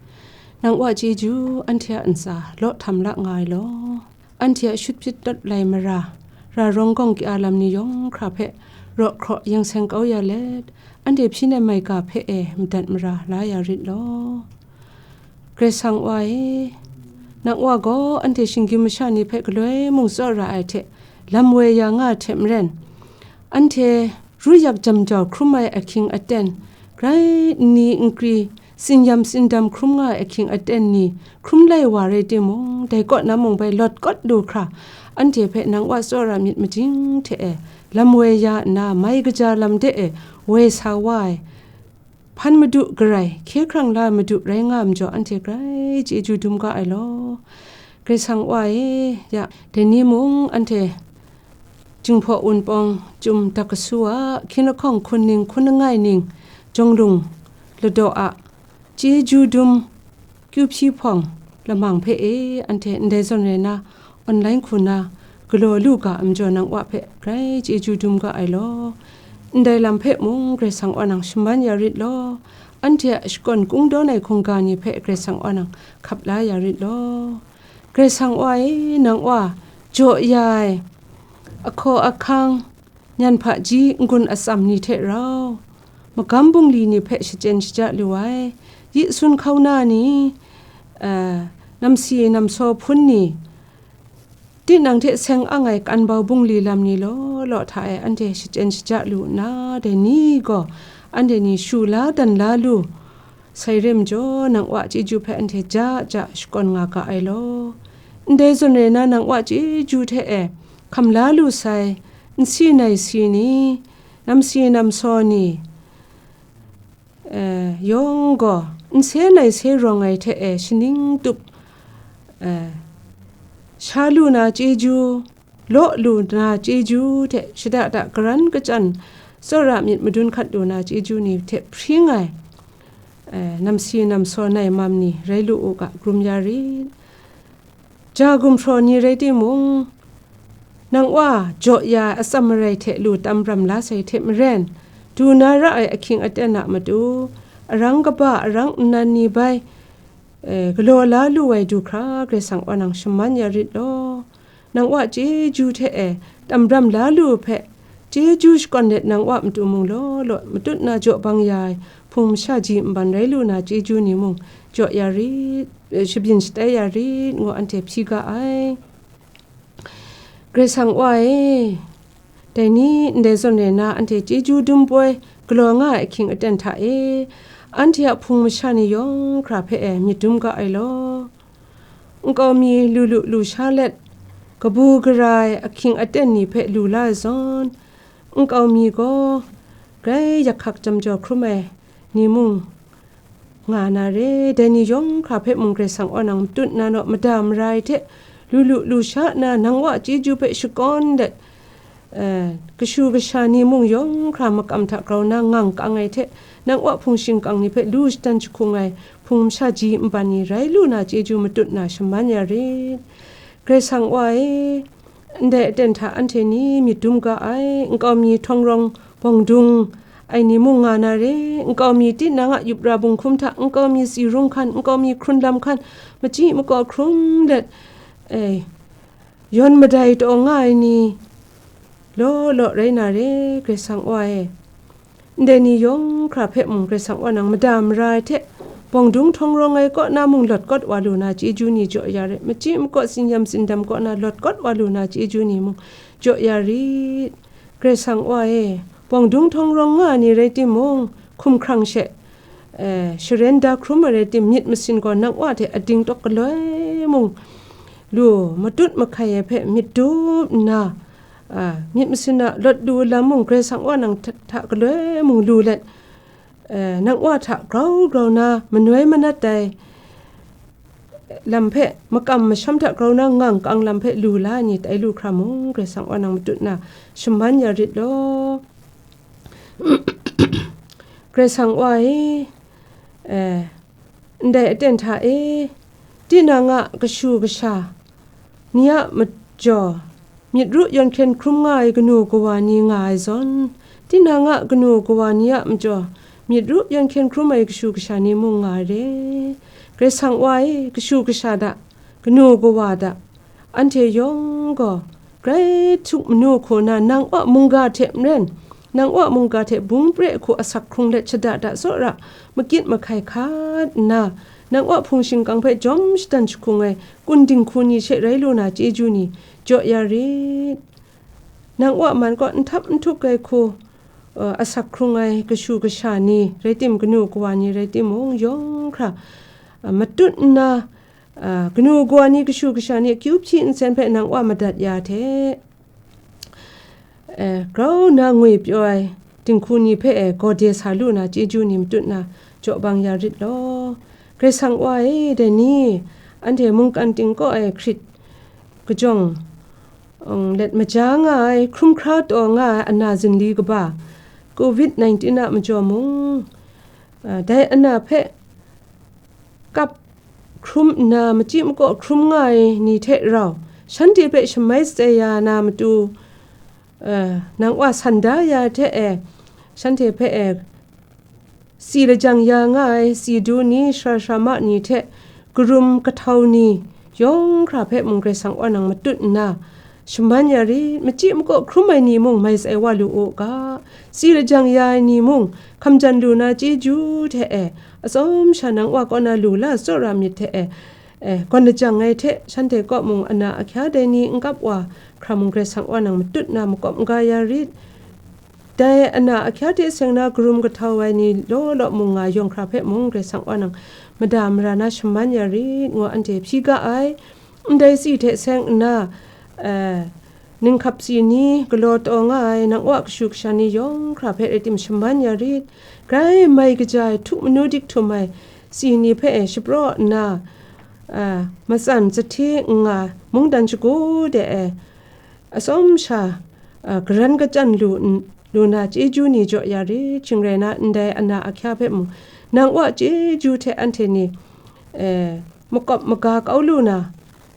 nang Wa chyeju anhte a ntsa law htam la nga ai law. Anhte a shut hpyit tawt lai mara, ra rawng gawng kya lam ni yawng hkra hpe raw hkraw yen seng kau ya let, anhte hpyi ai maiga hpe e madat mara la ya rit law. Karai Kasang Wa e, nang Wa gaw anhte shinggyim masha ni hpe galoi mung tsawra ai hte lam woi ya nga ai hte maren, anhte ru yak jam jau hkrum ai ahkying aten, grai nni nkri, tsin yam tsin dam hkrum nga ai ahkying aten ni hkrum lai wa rai timung, dai kaw na mung bai lawt kawt lu hkra, anhte hpe nang Wa tsawra myit majing hte e lam woi ya nna, mai kaja lam de e woi sa wa ai, hpan madu garai, hkye hkrang la madu rai nga ai majaw, anhte grai chyeju dum ga ai law. Karai Kasang Wa e, ya, dai ni mung anhte Jinghpaw Wunpawng Chyum Dakasu a hkying lahkawng hkun ning hkun langai ning, Jawng Lung Ladaw a chyeju dum kyu hpyi hpawng lamang hpe e, anhte ndai zawn rai na, online hku na galaw lu ga ai majaw, nang Wa hpe grai chyeju dum ga ai law. Ndai lam hpe mung Karai Kasang Wa nang shaman ya rit law. Anhte a shakawn kungdawn ai hkungga ni hpe Karai Kasang Wa nang hkap la ya rit law. Karai Kasang Wa e, nang Wa jaw ya ai ahkaw ahkang, nyan hpaji n-gun atsam ni hte rau, magam bungli ni hpe shachyen shaja lu ai, yi sun hkauna ni, eh, namsi namsaw hpun ni, tinang hte seng ang ai kan bau bungli lam ni law law hta e anhte shachyen shaja lu nna, dai ni gaw anhte ni shu la dan la lu sai re majaw, nang Wa chyeju hpe anhte ja ja shakawn nga ga ai law. Ndai zawn rai na, nang Wa chyeju hte e hkam la lu sai nsi naisi ni, namsi namsaw ni, eh, yawng gaw nse naise rawng ai hte e shaning tup, eh, sha lu na chyeju, law lu na chyeju hte shada da karan kachyan tsawra myit madun hkat lu na chyeju ni hte hpring ai, eh, namsi namsaw nai mam ni rai lu u ga, grum ya rit. Ja gumhpraw ni rai timung, nang Wa jaw ya ai atsam marai hte lu tam ram la sai hte maren, du na ra ai ahkying aten a matu, arang kaba, arang nnan ni bai, eh, galaw la lu ai du hkra Karai Kasang Wa nang shaman ya rit law. Nang Wa chyeju hte e tam ram la lu hpe, chyeju shakawn let nang Wa matu mung law law matut na jaw bang ya ai hpung masha ji nban rai lu na chyeju ni mung jaw ya rit, eh, shabyin shatai ya rit, ngu anhte hpyi ga ai. Karai Kasang Wa e, dai ni ndai zawn rai na, anhte chyeju dum poi galaw nga ai ahkying aten hta e, anhte a hpung masha ni yawng hkra hpe e myit dum ga ai law. Nkau mi lu lu lu sha let, kabu gara ai ahkying aten ni hpe lu la ai zawn, nkau mi gaw grai yak hkak jam jaw hkrum ai ni mung nga na re. Dai ni yawng hkra hpe mung Karai Kasang Wa nang matut na naw, mada mara ai hte lu lu lu sha nna, nang Wa chyeju hpe shakawn let, eh, kashu kasha ni mung yawng hkra makam hta grau na ngang kang ai hte, nang Wa hpung shingkang ni hpe lu shadan jahkung ai hpung masha ji nban ni rai lu na chyeju matut na shaman ya rit. Karai Kasang Wa e, ndai aten hta anhte ni myit dum ga ai, nkau mi htawng rawng bawng dung ai ni mung nga na re, nkau mi tinang a yup ra bunghkum hta, nkau mi tsi rung hkan, nkau mi hkrun lam hkan, machyi makaw hkrum let, eh, yawn madai taw nga ai ni law law rai na re, Karai Kasang Wa e. Ndai ni yawng hkra hpe mung Karai Kasang Wa nang mada mara ai hte, bawng dung htawng rawng ai kaw na mung lawt kawt wa lu na chyeju ni jaw ya re, machyi makaw tsin yam tsin dam kaw na lawt kawt wa lu na chyeju ni mung jaw ya rit. Karai Kasang Wa e, bawng dung htawng rawng nga ai ni rai timung, hkum hkrang she, eh, sharen da hkrum ai rai tim, myit masin gaw nang Wa hte ading tawk galoi mung lu, matut mahkai ai hpe myit dup nna, a, myit masin a lawt lu lam mung Karai Kasang Wa nang hta, hta galoi mung lu let, eh, nang Wa hta grau grau na manoi manat ai lam hpe, makam masham hta grau na ngang kang lam hpe lu la ai ni tai lu hkra mung, Karai Kasang Wa nang matut na shaman ya rit law. Karai Kasang Wa e, eh, ndai aten hta e, tinang a kashu kasha ni a majaw, myit ru yawn hkyen hkrum nga ai kanu kawa ni nga ai zawn, Tinang a kanu kawa ni a majaw, myit rup yan hkyen hkrum ai kashu kasha ni mung nga ai re. Karai Kasang Wa e, kashu kasha da, kanu kawa da, anhte yawng gaw, grai htuk manu hku na, nang Wa mungga hte maren, nang Wa mungga hte bung pre hku asak hkrung let shada da tsawra, makit mahkai hkat nna, nang Wa hpung shingkang hpe jawm shadan jahkung ai kun dinghku ni she rai lu na chyeju ni jaw ya rit. Nang Wa man kaw n htap n htuk ai hku, uh, asak hkrung ai kashu kasha ni rai tim, kanu kawa ni rai timung, yawng hkra, uh, matut nna, uh, kanu kawa ni kashu kasha ni akyu hpyi nsen hpe nang Wa madat ya hte, eh, grau nna ngwi pyaw ai dinghku ni hpe, eh, gawde sa lu na chyeju ni matut nna jaw bang ya rit law. Karai Kasang Wa e, dai ni anhte mungkan ting kaw ai hkrit kajawng, um, let maja nga ai, hkrum hkra taw nga ai ana zinli kaba, covid nineteen a majaw mung, uh, dai ana hpe kap hkrum nna, machyi makaw hkrum nga ai ni hte rau, shanhte hpe shamai shatsai ya na matu, eh, nang Wa san da ya hte e, shanhte hpe e, si lajang ya nga ai si du ni, sara sara ma ni hte karum kahtau ni, yawng hkra hpe mung Karai Kasang Wa nang matut nna, shaman ya rit, machyi makaw hkrum ai ni mung mai sai wa lu u ga, si lajang ya ai ni mung hkamjan lu na chyeju hte e, atsawm sha nang Wa kaw na lu la tsawra myit hte e, eh, gawn lajang ai hte, shanhte kaw mung ana ahkya dai ni n kap wa hkra mung Karai Kasang Wa nang matut na makawp n ga ya rit. Dai ana ahkya hte seng na karum kahtau ai ni law law mung nga yawng hkra hpe mung Karai Kasang Wa nang mada mara na shaman ya rit, ngu anhte hpyi ga ai. Ndai si hte seng nna, eh, ninghkap si ni, galaw taw nga ai nang Wa kashu kasha ni yawng hkra hpe rai tim shaman ya rit. Grai mai kaja ai htuk manu dik htum ai si ni hpe e shapraw nna, a, matsan sahte n nga mungdan shagu de e, atsawm sha, a, garan kachyan lu n-, lu na chyeju ni jaw ya rit, shing rai na, ndai ana ahkya hpe mung, nang Wa chyeju hte anhte ni, e, makawp maga kau lu na,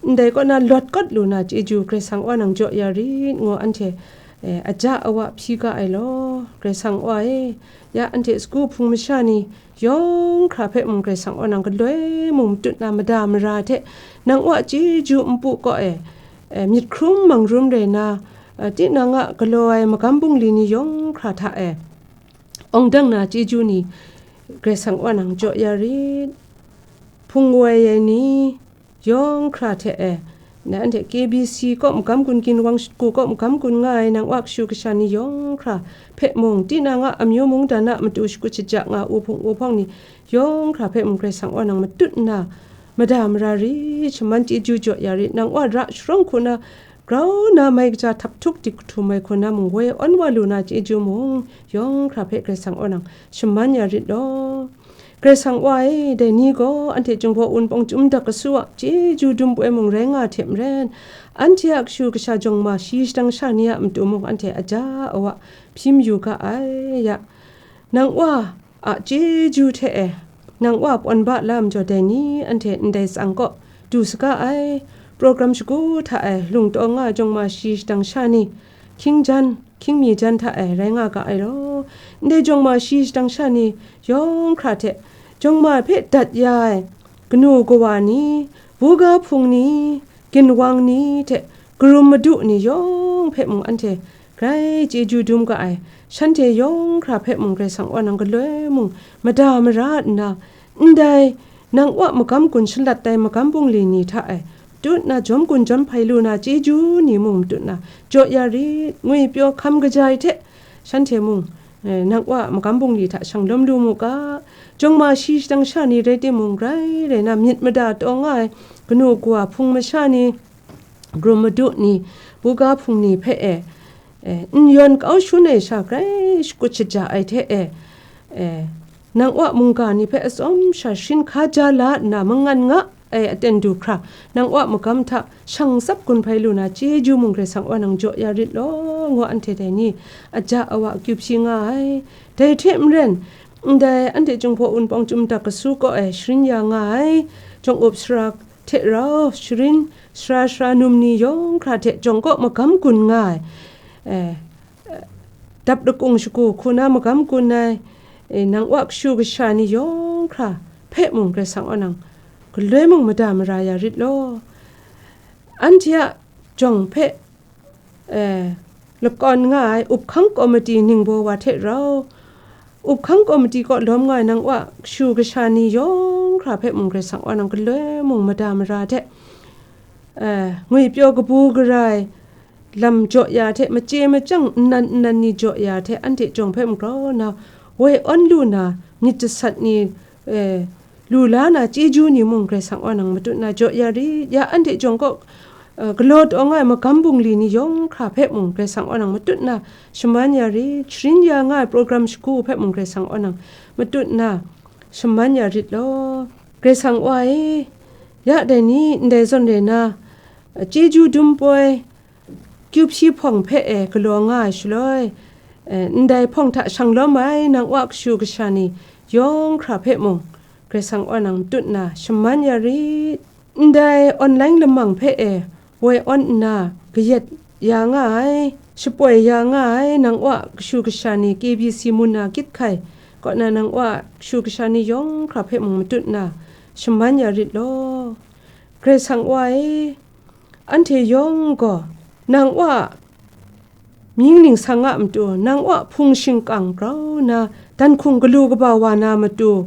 ndai kaw na lawt kawt lu na chyeju Karai Kasang Wa nang jaw ya rit, ngu anhte, e, aja awa hpyi ga ai law. Karai Kasang Wa e, ya anhte sagu hpung masha ni yawng hkra hpe mung Karai Kasang Wa nang galoi mung matut na mada mara hte, nang Wa chyeju npu kaw e, e, myit hkrum mang rum rai na, e, tinang a galaw ai magam bungli ni yawng hkra hta e, awng dang na chyeju ni Karai Kasang Wa nang jaw ya rit. Hpung wai ai ni yawng hkra hte e, na anhte K B C kaw magam gun, ginwang shadku kaw magam gun nga ai nang Wa kashu kasha ni yawng hkra hpe mung, tinang a amyu mungdan a matu shakut shaja nga u hpung u hpawng ni yawng hkra hpe mung Karai Kasang Wa nang matut nna, mada mara rit, shaman chyeju jaw ya rit, nang Wa ra sharawng hku na, grau na mai kaja htap htuk dik htum ai hku na mung woi awn wa lu na chyeju mung, yawng hkra hpe Karai Kasang Wa nang shaman ya rit law. Karai Kasang Wa e, dai ni gaw anhte Jinghpaw Wunpawng Chyum Dak Kasu a chyeju dum poi mung rai nga hte maren, anhte a kashu kasha jawng ma shi shadang sha ni a matu mung anhte aja awa hpyi mayu ga ai ya. Nang Wa a chyeju hte e, nang Wa pawn ba lam jaw dai ni anhte ndai tsang kaw du saga ai, program shagu hta e lung taw nga ai jawng ma shi shadang sha ni, hkying jan, hkying mi jan hta e rai nga ga ai law. Ndai jawng ma shi shadang sha ni yawng hkra hte, jawng ma hpe dat ya ai kanu kawa ni, buga hpung ni, ginwang ni hte karum madu ni yawng hpe mung anhte grai chyeju dum ga ai, shanhte yawng hkra hpe mung Karai Kasang Wa nang galoi mung mada mara nna, ndai nang Wa magam gun shalat ai magam bungli ni hta e, tut na jawm gun jawm hpai lu na chyeju ni mung matut na jaw ya rit, ngwi pyaw hkam kaja ai hte, shanhte mung, eh, nang Wa magam bungli hta shang lawm lu mu ga, jawng ma shi shadang sha ni rai timung, grai rai na myit mada taw nga ai kanu kawa hpung masha ni, karum madu ni, buga hpung ni hpe e, e, n yawn kau shun ai sha grai shakut shaja ai hte e, e, nang Wa mungga ni hpe atsawm sha sharin hkaja la nna mangan nga ai aten du hkra, nang Wa magam hta shang tsap gun hpai lu na chyeju mung Karai Kasang Wa nang jaw ya rit law, ngu anhte dai ni aja awa akyu hpyi nga ai. Dai hte maren, ndai anhte Jinghpaw Wunpawng Chyum Dak Kasu kaw e sharin ya nga ai, jawng up sara hte rau sharin sara sara num ni yawng hkra hte jawng kaw magam gun nga ai, eh, dap lakung shagu hku na magam gun ai, e, nang Wa kashu kasha ni yawng hkra hpe mung Karai Kasang a nang galoi mung mada mara ya rit law. Anhte a jawng hpe, e, lakawn nga ai up hkang komiti ningbaw wa hte rau, up hkang komiti kaw lawm nga ai nang Wa kashu kasha ni yawng hkra hpe mung Karai Kasang a nang galoi mung mada mara hte, e, ngwipyaw kabu gara ai lam jaw ya hte, machye machyang nnan nnan ni jaw ya hte, anhte jawng hpe mung grau nna woi awn lu na myit jasat ni, e, lu la na chyeju ni mung Karai Kasang a nang matut na jaw ya rit. Ya anhte jawng kaw, e, galaw taw nga ai magam bungli ni yawng hkra hpe mung Karai Kasang a nang matut na shaman ya rit. Sharin ya nga ai program shagu hpe mung Karai Kasang a nang matut na shaman ya rit law. Karai Kasang Wa e, ya dai ni ndai zawn re na, e, chyeju dum poi, kyu hpyi hpawng hpe e galaw nga ai shaloi, e, ndai hpawng hta shang lawm ai nang Wa kashu kasha ni yawng hkra hpe mung, Karai Kasang a nang matut na shaman ya rit. Ndai online lamang hpe e woi awn nna kayat ya nga ai, shapoi ya nga ai nang Wa kashu kasha ni, K B C mun na kyit hkai kaw na nang Wa kashu kasha ni yawng hkra hpe mung matut na shaman ya rit law. Karai Kasang Wa e, anhte yawng gaw nang Wa mying ningsang a matu, nang Wa hpung shingkang grau na, dan hkung galu kaba wa na matu,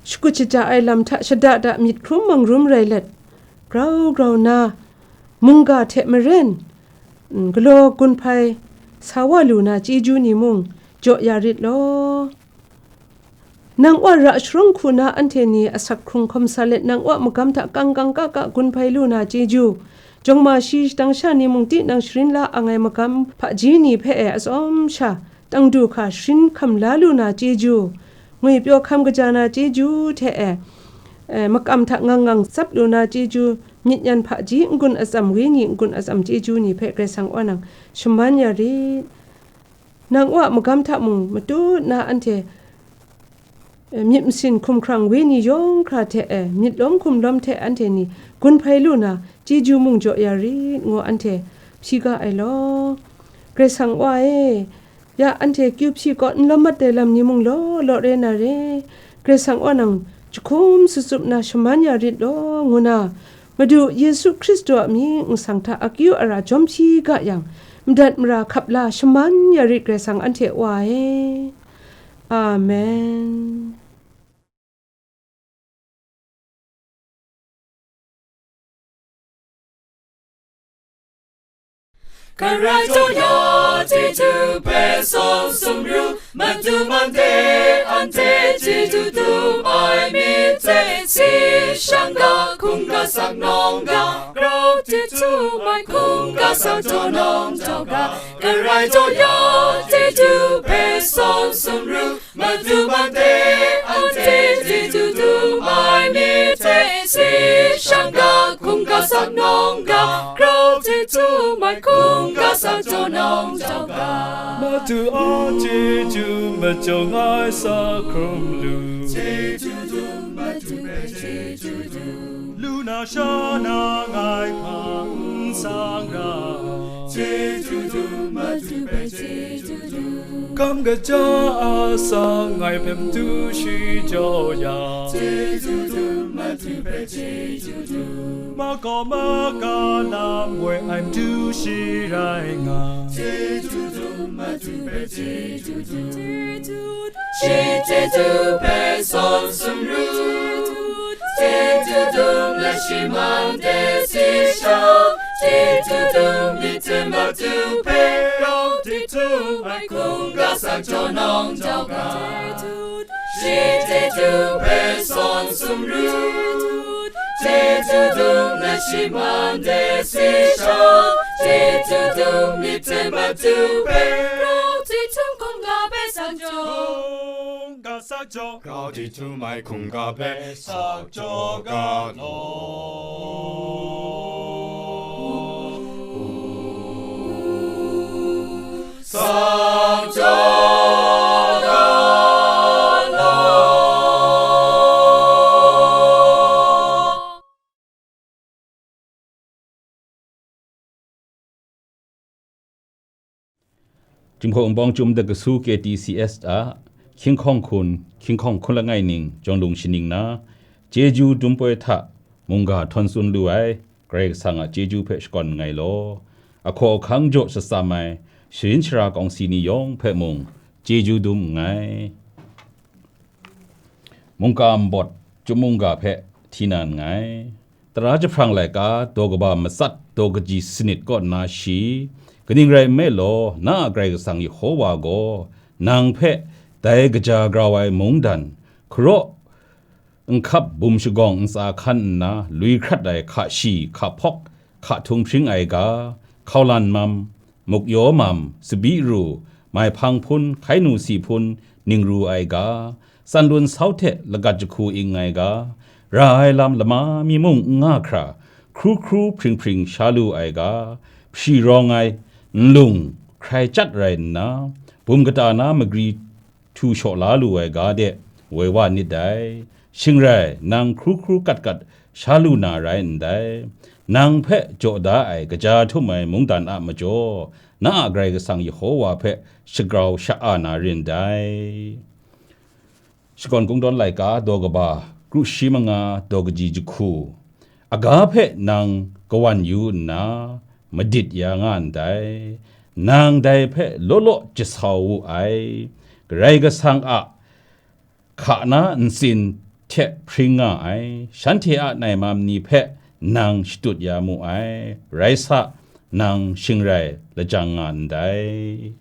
shakut shaja ai lam hta shada da myit hkrum mangrum rai let, grau grau na, mungga hte maren, mm, galaw gun hpai sa wa lu na chyeju ni mung jaw ya rit law. Nang Wa ra sharawng hku na anhte ni asak hkrung hkawm sa let, nang Wa magam hta kang kang ka ka gun hpai lu na chyeju, jawng ma shi shadang sha ni mung tinang sharin la ang ai magam hpaji ni hpe e atsawm sha tang du hka sharin hkam la lu na chyeju, ngwipyaw hkam kaja na chyeju hte e, e, makam hta ngang ngang tsap lu na chyeju, myit yan hpaji n-gun atsam, wenyi n-gun atsam chyeju ni hpe Karai Kasang a nang shaman ya rit. Nang Wa magam hta mung matut na anhte, e, myit masin hkumhkrang wenyi yawng hkra hte e, myit lawm hkum lawm hte anhte ni gun hpai lu na chyeju mung jaw ya rit ngu anhte hpyi ga ai law. Karai Kasang Wa e, ya anhte kyu hpyi kaw n lawm mat ai lam ni mung law law re na re, Karai Kasang a nang jahkum sutsup na shaman ya rit law, ngu na, Madu Yesu Hkristu a mying nsang hta akyu ara jawm hpyi ga yang, madat mara hkap la shaman ya rit Karai Kasang anhte Wa e. Amen. Karai jaw ya, chyeju hpe sawn sumru, Madu mande, anhte chyeju dum ai myit hte, si shang ga, hkungga sak nawng ga, grau hte htum ai hkungga sak jaw nawng jaw ga, Karai jaw ya, chyeju hpe sawn sumru, Madu mande, anhte chyeju dum ai myit hte, si shang ga, hkungga sak nawng ga, grau hte htum ai hkungga sak jaw nawng jaw ga. Madu a chyeju majaw ngai sa hkrum lu. Chyeju dum, Madu hpe chyeju dum. Lu na sha na ngai hpang n sang ra. Chyeju dum, Madu hpe chyeju dum. Hkam kaja a sang ngai hpe matu shi jaw ya. Chyeju dum, Madu hpe chyeju dum. Ma kaw ma ka lam woi ai matu shi rai nga. Chyeju dum, Madu hpe chyeju dum. Shi chyeju hpe sawn sumru, chyeju dum let shi mande si shang, chyeju dum myit hte Madu hpe grau hte htum ai hkungga sak jaw nawng jaw ga. Shi chyeju hpe sawn sumru, chyeju dum let shi mande si shang, chyeju dum myit hte Madu hpe grau hte htum hkungga hpe sak jaw. Hkungga sak jaw. Grau hte htum ai hkungga hpe sak jaw ga law. Sak jaw ga law. Jinghpaw Wunpawng Chyum Dakasu K T C S a hkying hkawng hkun, hkying hkawng hkun langai ning, jawng lung shaning na, chyeju dum poi hta mungga htawn tsun lu ai, Karai Kasang a chyeju hpe shakawn nngai law, ahkaw ahkang jaw shatsam ai sharin shara kawngsi ni yawng hpe mung chyeju dum nngai. Mungga nbawt, Chyum mungga hpe hti na nngai. Tara jahprang laika daw kaba matsat daw kaji sanit kaw nna shi, kaning rai nme law, na a Karai Kasang Yehova gaw nang hpe dai kaja grau ai mungdan, hkaraw nhkap bum shagawng ntsa hkan nna, lui hkrat ai hka shi, hka hpawk, hka htung hpring ai ga, hkaulan mam, muk yaw mam, tsabyi ru, maihpang hpun, hkainu si hpun, ning ru ai ga, tsanlun sau hte lagat jahku ing ai ga, ra ai lam lama mi mung n nga hkra, hkru hkru hpring hpring sha lu ai ga, hpri rawng ai nlung hkrai chyat rai nna, bum kata na magri htu shaw la lu ai ga de woi wa nit dai. Shing rai, nang hkru hkru kat kat sha lu na rai ndai. Nang hpe jaw da ai kaja htum ai mungdan a majaw, na a Karai Kasang Yehova hpe shagrau sha-a na rin dai. Shakawn Kungdawn laika daw kaba, kru shi manga daw kaji jahku, aga hpe nang kawan yu nna, madit ya nga ndai. Nang dai hpe law law jasau wu ai. Karai Kasang a hka na ntsin hte hpring nga ai, shanhte a naimam ni hpe nang shatut ya mu ai, rai sa, nang shing rai lajang nga ndai.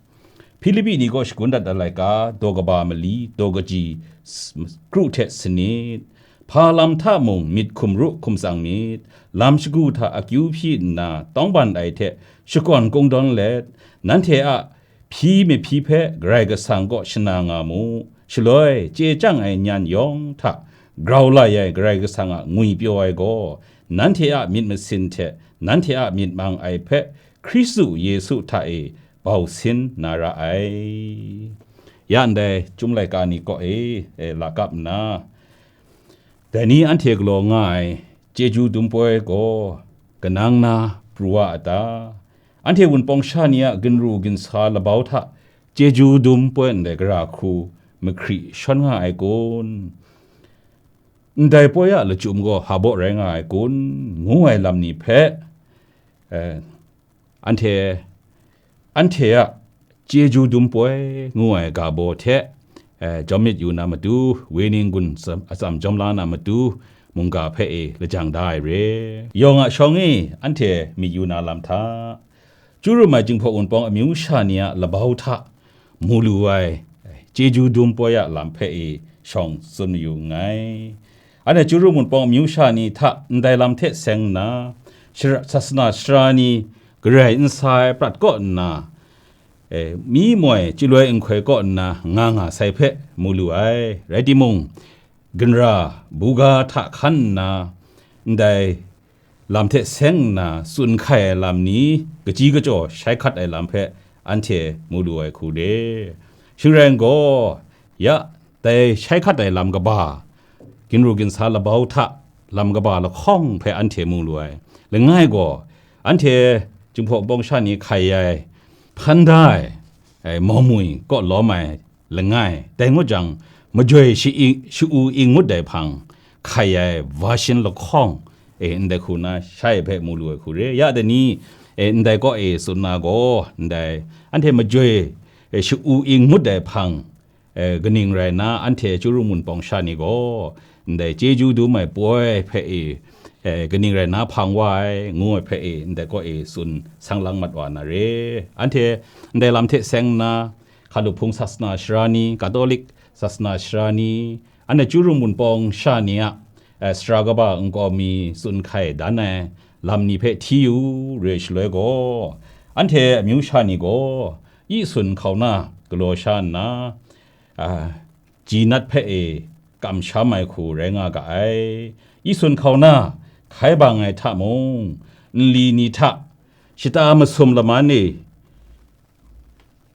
Hpilipi ni kaw shagun dat ai laika, daw kaba mali, daw kaji s-, kru hte sanit, hpa lam hta mung myit hkum ru hkum tsang myit, lam shagu hta akyu hpyi nna tawngban ai hte shakawn kungdawn let, nanhte a hpyi mahpyi hpe Karai Kasang kaw shana nga mu. Shaloi, chye chyang ai nyan yawng hta grau lai ai Karai Kasang a ngwipyaw ai gaw, nanhte a myit masin hte nanhte a myit mang ai hpe Hkristu Yesu hta e bau sin na ra ai. Ya ndai Chyum laika ni kaw e, e, lakap nna, dai ni anhte galaw nga ai chyeju dum poi gaw kanang na pru wa a ta? Anhte Wunpawng sha ni a ginru ginsa labau hta chyeju dum poi ndai gara hku mahkri shawn nga ai kun? Ndai poi a lachyum gaw hpa baw rai nga ai kun? Ngu ai lam ni hpe, eh, anhte, anhte a chyeju dum poi ngu ai ga baw hte, eh, jawm myit yu na matu, Weneng gun atsam, atsam jawm la na matu, mungga hpe e lajang da ai re. Yawng a shawng e anhte myit yu na lam hta, Chyu rum ai Jinghpaw Wunpawng amyu sha ni a labau hta mu lu ai chyeju dum poi a lam hpe e shawng tsun mayu nngai. Anhte Chyu rum Wunpawng amyu sha ni hta ndai lam hte seng nna, shara-, sasana sara ni garai n sa ai prat kaw nna, e, mi moi chyaloi nhkoi kaw nna nga nga sai hpe mu lu ai. Rai timung, ginra, buga hta hkan nna, ndai lam hte seng nna tsun hkai ai lam ni, kachyi kachyaw shai hkat ai lam hpe anhte mu lu ai hku re. Shing rai n gaw, ya, dai shai hkat ai lam kaba, ginru ginsa labau hta lam kaba lahkawng hpe anhte mu lu ai. Langai gaw, anhte Jinghpaw Wunpawng sha ni hkai ai, hpan da ai, ai, mawmwi kaw lawm ai, langai, dai ngut jang, majoi shi-, shi-u i ngut dai hpang, hkai ai, va shin lahkawng, e, ndai hku na, shai hpe mu lu ai hku re. Ya dai ni, e, ndai kaw e tsun na gaw, ndai, anhte majoi, e, shi-u i ngut dai hpang, e, kaning rai nna, anhte Chyu rum Wunpawng sha ni gaw, ndai chyeju dum ai poi hpe e, e, kaning rai nna hpang wa ai, ngu ai hpe e, ndai kaw e tsun sang lang mat wa na re. Anhte ndai lam hte seng nna, Hkalup hpung sasana sara ni, Katolik sasana sara ni, anhte Chyu rum Wunpawng sha ni a, eh, sara kaba nkau mi tsun hkai dan ai lam ni hpe hti yu re shaloi gaw, anhte amyu sha ni gaw, i sun hkau na galaw sha nna, ah, ji nat hpe e kamsham ai hku rai nga ga ai. I sun hkau na hkai bang ai hta mung, nli ni hta shata masum laman e,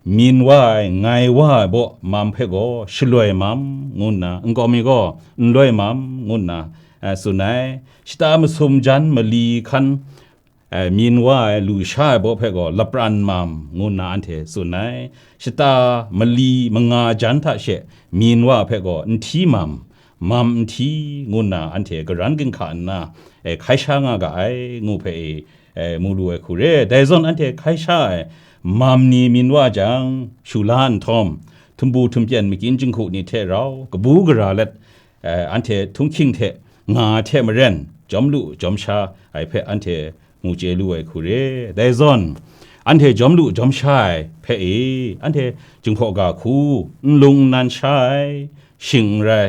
myin wa ai, ngai wa ai baw mam hpe gaw shaloi mam ngu nna, nkau mi gaw nloi mam ngu nna, eh, tsun ai. Shata masum jan mali hkan, e, myin wa ai lu sha ai baw hpe gaw lapran mam ngu nna anhte tsun ai. Shata mali manga jan hta she myin wa hpe gaw nhti mam, mam nhti ngu nna anhte karan ginhka nna, e, hkai sha nga ga ai ngu hpe e, e, mu lu ai hku re. Dai zawn anhte hkai sha ai mam ni myin wa jang, shu la nhtawm, htumbu htumpyen makyin jinghku ni hte rau, kabu gara let, e, anhte htunghkying hte nga ai hte maren, jawm lu jawm sha ai hpe anhte mu chye lu ai hku re. Dai zawn, anhte jawm lu jawm sha ai hpe e, anhte Jinghpaw ga hku, nlung nnan sha ai, shing n rai,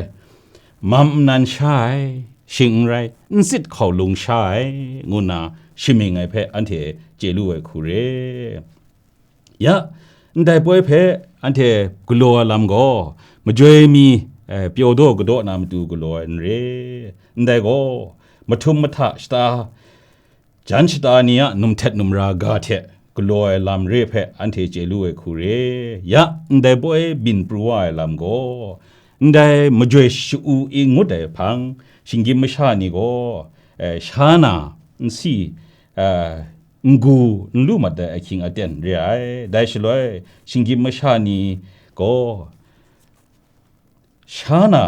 mam nnan sha ai, shing n rai, n tsit hkau lung sha ai, ngu nna shamying ai hpe anhte chye lu ai hku re. Ya, ndai poi hpe anhte galaw ai lam gaw, majoi mi, e, pyaw daw kadaw na matu galaw ai n re. Ndai gaw, mahtum mahta shata, jan shata ni a num htet num ra ga hte galaw ai lam re hpe anhte chye lu ai hku re. Ya, ndai poi byin pru wa ai lam gaw, ndai majoi sha-u i ngut ai hpang, shinggyim masha ni gaw, e, sha na, nsi, e, n-gu n lu mat ai ahkying aten re ai. Dai shaloi, shinggyim masha ni gaw, sha na,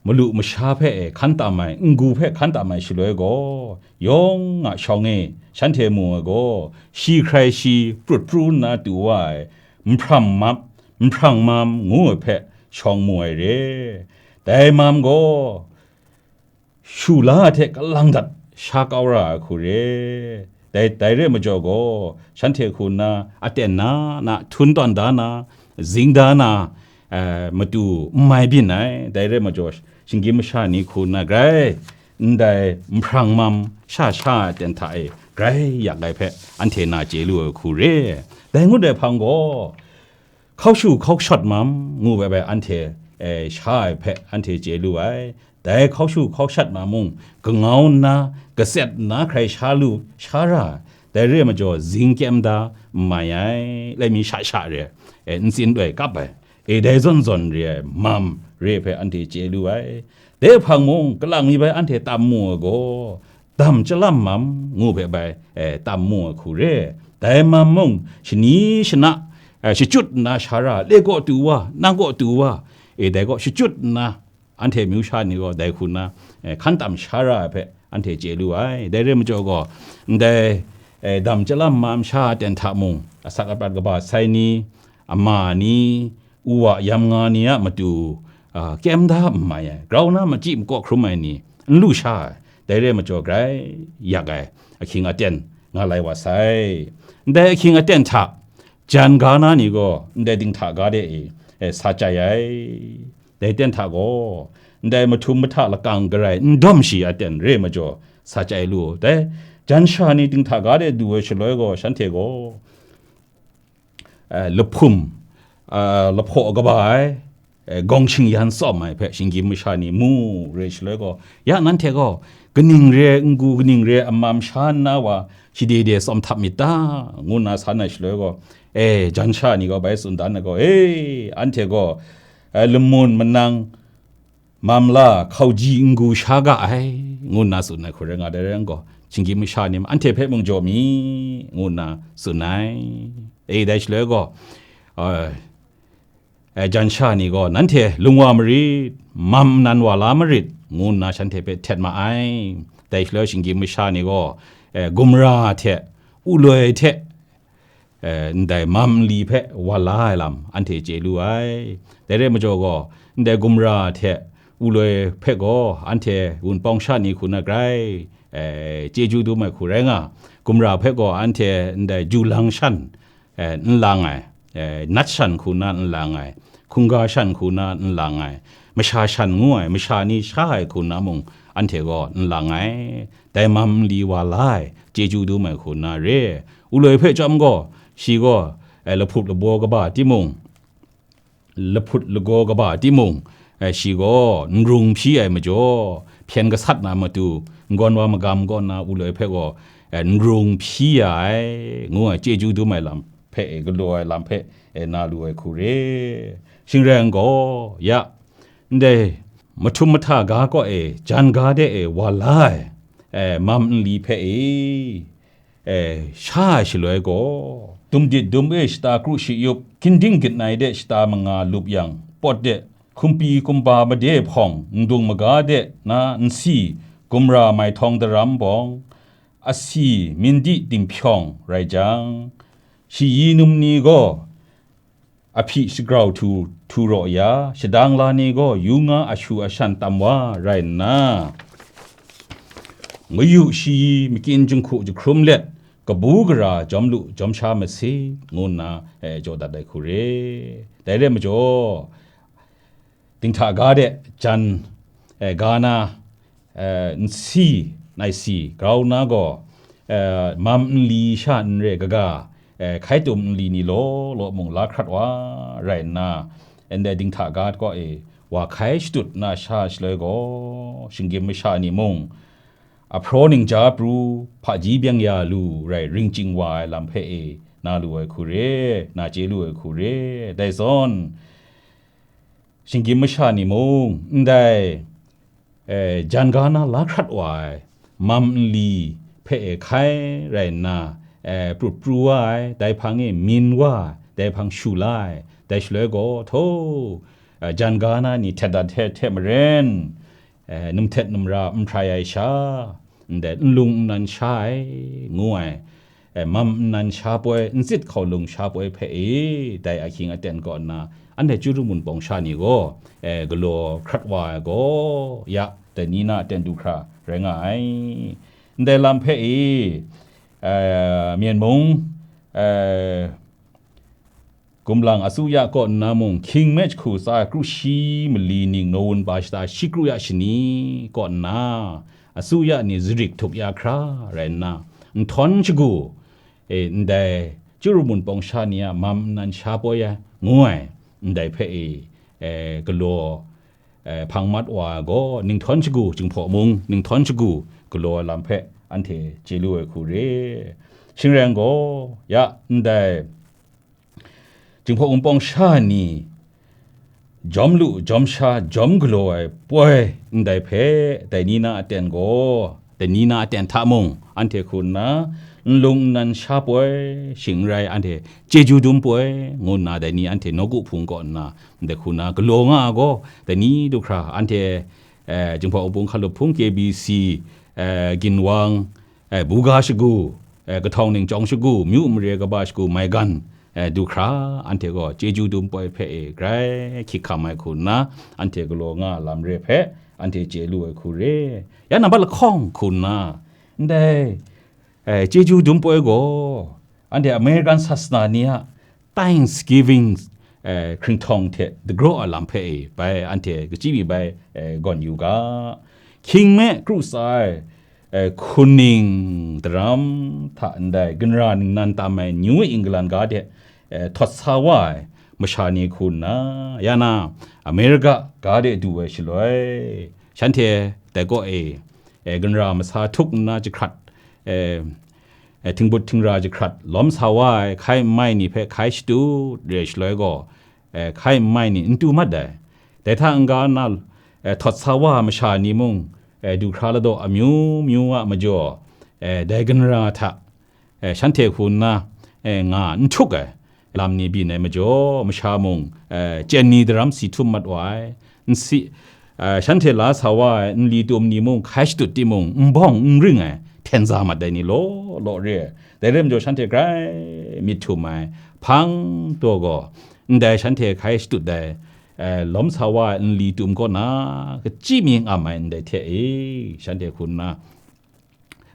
malu masha hpe e hkan tam ai, n-gu hpe hkan tam ai shaloi gaw, yawng a shawng e shanhte mu ai gaw, shi hkrai shi prut pru nna tu wa ai, nhprang map, nhprang mam ngu ai hpe shawng mu ai re. Dai mam gaw, shu la ai hte kalang dat sha kau ra ai hku re. Dai, dai re ai majaw gaw, shanhte hku nna aten na, na htum tawn da na, zing da na, e, matu n mai byin ai. Dai re ai majaw, shinggyim masha ni hku nna grai ndai nhprang mam sha sha ai aten hta e grai yak ai hpe anhte na chye lu ai hku re. Dai ngut ai hpang gaw, hkau shu hkau shawt mam ngu ai bai anhte, e, sha ai hpe anhte chye lu ai. Dai hkau shu hkau shawt mam mung, kangau nna, katset nna hkrai sha lu, sha ra, dai re ai majaw, zing kyem da n mai ai, laimi sha sha re, e, ntsin loi kap ai, e, dai zawn zawn re ai mam re hpe anhte chye lu ai. Dai hpang mung, kalang mi bai anhte tam mu ai gaw, dam chyalam mam ngu hpe bai, e, tam mu ai hku re. Dai mam mung, shani shana, e, shachyut nna sha ra, le gaw tu wa, nang gaw tu wa, e, dai gaw shachyut nna, anhte amyu sha ni gaw dai hku nna, e, hkan tam sha ra ai hpe anhte chye lu ai. Dai re ai majaw gaw, ndai, e, dam chyalam mam sha aten hta mung, asak aprat kaba sai ni, ama ni, u wa yam nga ni a matu, a, kyem da n mai ai, grau na machyi makaw hkrum ai ni, n lu sha ai, dai re ai majaw grai yak ai, ahkying aten nga lai wa sai. Ndai ahkying aten hta, jan ga na ni gaw ndai dinghta ga de e, e, sa chyai ai. Dai aten hta gaw, ndai mahtum mahta lakang garai n dawm shi aten re ai majaw, sa chyai lu ai. Dai jan sha ni dinghta ga de du ai shaloi gaw, shanhte gaw, e, lahpum, e, lahpaw kaba ai, e, gawng shingyan tsawm ai hpe shinggyim masha ni mu re shaloi gaw, ya nanhte gaw, kaning re ai n-gu, kaning re ai amam sha nna wa, shade de tsawm htap myit ta? Ngu nna san ai shaloi gaw, e, jan sha ni gaw bai tsun dan ai gaw, e, anhte gaw, e, lamun manang, mamla hkauji n-gu sha ga ai, ngu nna tsun ai hku rai nga, dai rai nna gaw, shinggyim masha ni, anhte hpe mung jaw mi, ngu nna tsun ai. E, dai shaloi gaw, e, e, jan sha ni gaw, nanhte lung wa marit, mam nnan wa la marit, ngu nna shanhte hpe htet ma ai. Dai shaloi shinggyim masha ni gaw, e, gumra hte, uloi hte, e, ndai mam nli hpe wa la ai lam anhte chye lu ai. Dai re ai majaw gaw, ndai gumra hte uloi hpe gaw anhte wunpawng sha ni hku na grai, e, chyeju dum ai hku rai nga, gumra hpe gaw anhte ndai ju lang shan, e, n lang ai, e, nat shan hku na n lang ai, hkungga shan hku na n lang ai, masha shan ngu ai, masha ni sha ai hku na mung anhte gaw n lang ai, dai mam nli wa la ai, chyeju dum ai hku na re ai. Uloi hpe chyawm gaw, shi gaw, e, lahpup labaw kaba timung, lahput lagaw kaba timung, e, shi gaw n rung hpyi ai majaw, hpyen gasat na matu, n gawn wa magam kaw na uloi hpe gaw, e, n rung hpyi ya ai, ngu ai chyeju dum ai lam hpe, e, galaw ai lam hpe, e, na lu ai hku re. Shing rai yang gaw, ya, ndai mahtum mahta ga kaw e, jan ga de e wa la ai, e, mam nli hpe e, e, sha ai shaloi gaw, dumdit dum e shata kru shayup, ginding gitnai de shata manga lup yang, pawt de, hkumpi kumba made hpawng, ndung maga de na nsi, gumra maitawng daram bawng, asi mindi dinghpyawng rai jang, shayi num ni gaw, ahpyi shagrau htu, htu raw ya, shadang la ni gaw yu nga ashu ashan tam wa rai nna, mayu shayi makyin jinghku jahkrum let, kabu gara jawm lu jawm sha masi, ngu nna, eh, jaw dat ai hku re. Dai re majaw, dinghta ga de jan, eh, ga na, eh, nsi, naisi, grau na gaw, eh, mam nli sha n re kaga, eh, hkai tum nli ni law law mung la hkrat wa rai nna, ndai dinghta ga kaw e wa hkai shatut na sha shaloi gaw, shinggyim masha ni mung, ahpraw ningja pru, hpaji byeng ya lu rai ringchying wa ai lam hpe e na lu ai hku re, na chye lu ai hku re. Dai zawn, shinggyim masha ni mung, ndai, eh, jan ga na la hkrat wa ai, mam nli hpe e hkai rai nna, eh, prut pru wa ai, dai hpang e min wa, dai hpang shu la ai, dai shaloi gaw, hto, eh, jan ga na ni htet dat hte hte maren, eh, num htet num ra n hprai ai sha, ndai nlung nnan sha ai, ngu ai, eh, mam nnan sha poi, nzit hkaulung sha poi hpe e, dai ahkying aten kaw nna, anhte Chyaru Munpawng sha ni gaw, eh, galaw hkrat wa ai gaw, ya, dai ni na aten du hkra rai nga ai. Ndai lam hpe e, eh, Myen mung, eh, Gumlang asuya kaw nna mung, hkying me jahku tsa kru shi mali ning nawun ba shata shi kru ya shani kaw nna, asuya ni zarik htuk ya hkra rai nna, nhtawm shagu, e, ndai Chyaru Munpawng sha ni a mam nnan sha poi ai, ngu ai, ndai hpe e, e, galaw, e, hpang mat wa ai gaw, ninghtawn shagu, Jinghpaw mung, ninghtawn shagu, galaw ai lam hpe anhte chye lu ai hku re. Shing rai yang gaw, ya, ndai, Jinghpaw Wunpawng sha ni, jawm lu, jawm sha, jawm galaw ai poi ndai hpe, dai ni na aten gaw, dai ni na aten hta mung, anhte hku nna, nlung nnan sha poi, shing n rai anhte chyeju dum poi, ngu nna dai ni anhte nawku hpung kaw nna, ndai hku nna galaw nga ai gaw, dai ni du hkra anhte, eh, Jinghpaw Wunpawng hkalup hpung K B C, eh, ginwang, eh, buga shagu, eh, kahtawng ningchyawng shagu, myu mare kaba shagu, maigan, eh, du hkra, anhte gaw chyeju dum poi hpe e grai hkyik hkam ai hku nna, anhte galaw nga ai lam re hpe, anhte chye lu ai hku re. Ya nambat lahkawng hku nna, ndai, eh, chyeju dum poi gaw, anhte American sasana ni a Thanksgiving, eh, hkringhtawng hte dagraw ai lam hpe e bai anhte kachyi mi bai, eh, gawn yu ga. Hkying me kru tsa ai, eh, hkuning daram hta ndai ginra ningnan tam ai New England ga de, eh, htawt sa wa ai masha ni hku nna, ya na, America ga de du ai shaloi, shanhte dai kaw e, eh, ginra masa htuk nna jahkrat, eh, eh, htingbut htingra jahkrat lawm sa wa ai hkai n mai ni hpe hkai shatu re shaloi gaw, eh, hkai n mai ni n tu mat ai. Dai hta n-ga nna, eh, htawt sa wa ai masha ni mung, eh, du hkra ladaw amyu myu a majaw, eh, dai ginra hta, eh, shanhte hku nna, eh, nga n htuk ai lam ni byin ai majaw, masha mung, eh, chyen ni daram si htum mat wa ai, n si, eh, shanhte la sa wa ai nli tum ni mung hkai shadut timung, n bawng n ring ai, hten za mat ai ni law law re ai. Dai rai majaw, shanhte grai myit htum ai, hpang taw gaw, ndai shanhte hkai shadut ai, eh, lawm sa wa ai nli tum kaw na, kachyi mi ngam ai ndai hte e, shanhte hku nna,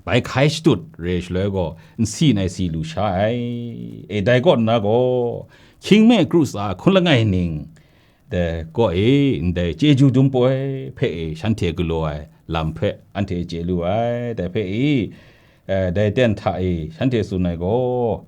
bai hkai shadut re shaloi gaw, n si n ai si lu sha ai. E, dai kaw nna gaw, hkying me kru tsa hkun langai ning, dai kaw e, ndai chyeju dum poi hpe e, shanhte galaw ai lam hpe anhte chye lu ai. Dai hpe e, eh, dai ten hta e, shanhte tsun ai gaw,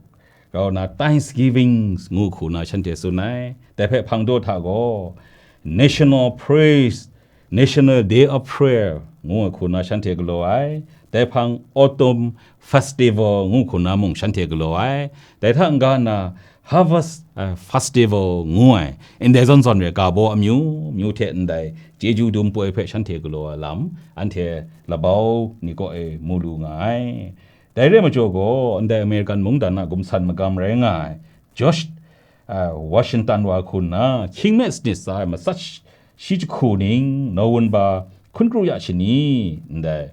grau na Thanksgiving ngu hku na shanhte tsun ai. Dai hpe hpang daw hta gaw, National Praise, National Day of Prayer ngu ai hku na shanhte galaw ai. Dai hpang Autumn Festival ngu hku na mung shanhte galaw ai. Dai hta n-ga nna Harvest, eh, Festival ngu ai. Ndai zawn zawn re ga baw amyu myu hte ndai chyeju dum poi hpe shanhte galaw ai lam, anhte labau ni kaw e mu lu nga ai. Dai re ai majaw gaw, ndai American mungdan a gumsan magam rai nga ai George, a, Washington wa hku nna, hkying me sanit tsa ai matsat shi jahku ning, November hkun kru ya shani, ndai,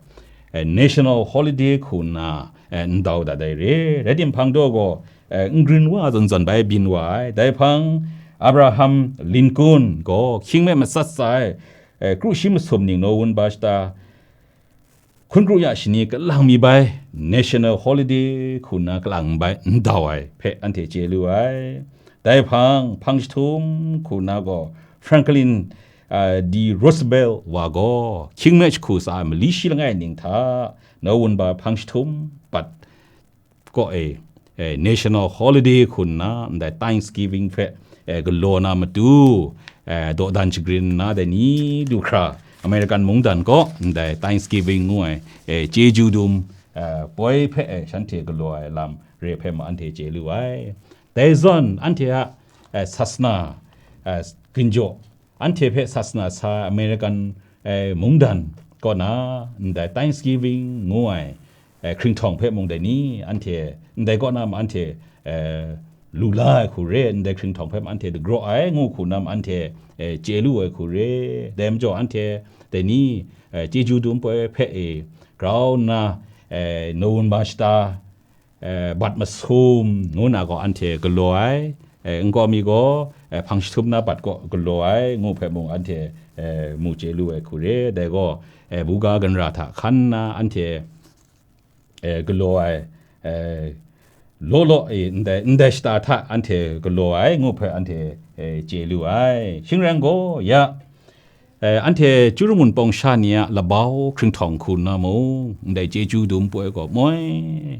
e, national holiday hku nna, e, ndau dat ai re. Rai timhpang daw gaw, e, n grin wa zawn zawn bai byin wa ai. Dai hpang, Abraham Lincoln gaw hkying me matsat tsa ai, e, kru shi masum ning November shata hkun kru ya shani kalang mi bai, national holiday hku nna kalang mi bai ndau ai hpe anhte chye lu ai. Dai hpang, hpang jahtum hku nna gaw Franklin, a, D Roosevelt wa gaw hkying me jahku tsa ai mali shi langai ning hta November hpang jahtum bat kaw e, e, national holiday hku nna ndai Thanksgiving hpe, e, galaw na matu, e, dawdan shagrin nna dai ni du hkra American mungdan kaw ndai Thanksgiving ngu ai, e, chyeju dum, e, poi hpe, e, shanhte galaw ai lam re hpe ma anhte chye lu ai. Dai zawn anhte a, e, sasana, e, ginjaw, anhte hpe sasana sa ai American, e, mungdan kaw na ndai Thanksgiving ngu ai, e, hkringhtawng hpe mung dai ni, anhte ndai kaw na ma anhte, e, lu la ai hku re, ndai hkringhtawng hpe ma anhte dagraw ai ngu hku na ma anhte, e, chye lu ai hku re. Dai majaw anhte dai ni, e, chyeju dum poi hpe e grau nna, e, November shata, e, bat masum ngu na gaw anhte galaw ai, e, nkau mi gaw, e, hpang jahtum na bat kaw galaw ai ngu hpe mung anhte, e, mu chye lu ai hku re. Dai gaw, e, buga ganra hta hkan nna anhte, e, galaw ai, e, law law, e, ndai, ndai shata hta anhte galaw ai ngu hpe anhte, e, chye lu ai. Shing rai gaw, ya, e, anhte Chyu Rum Wunpawng sha ni a labau hkringhtawng hku nna mung, ndai chyeju dum poi gaw moi,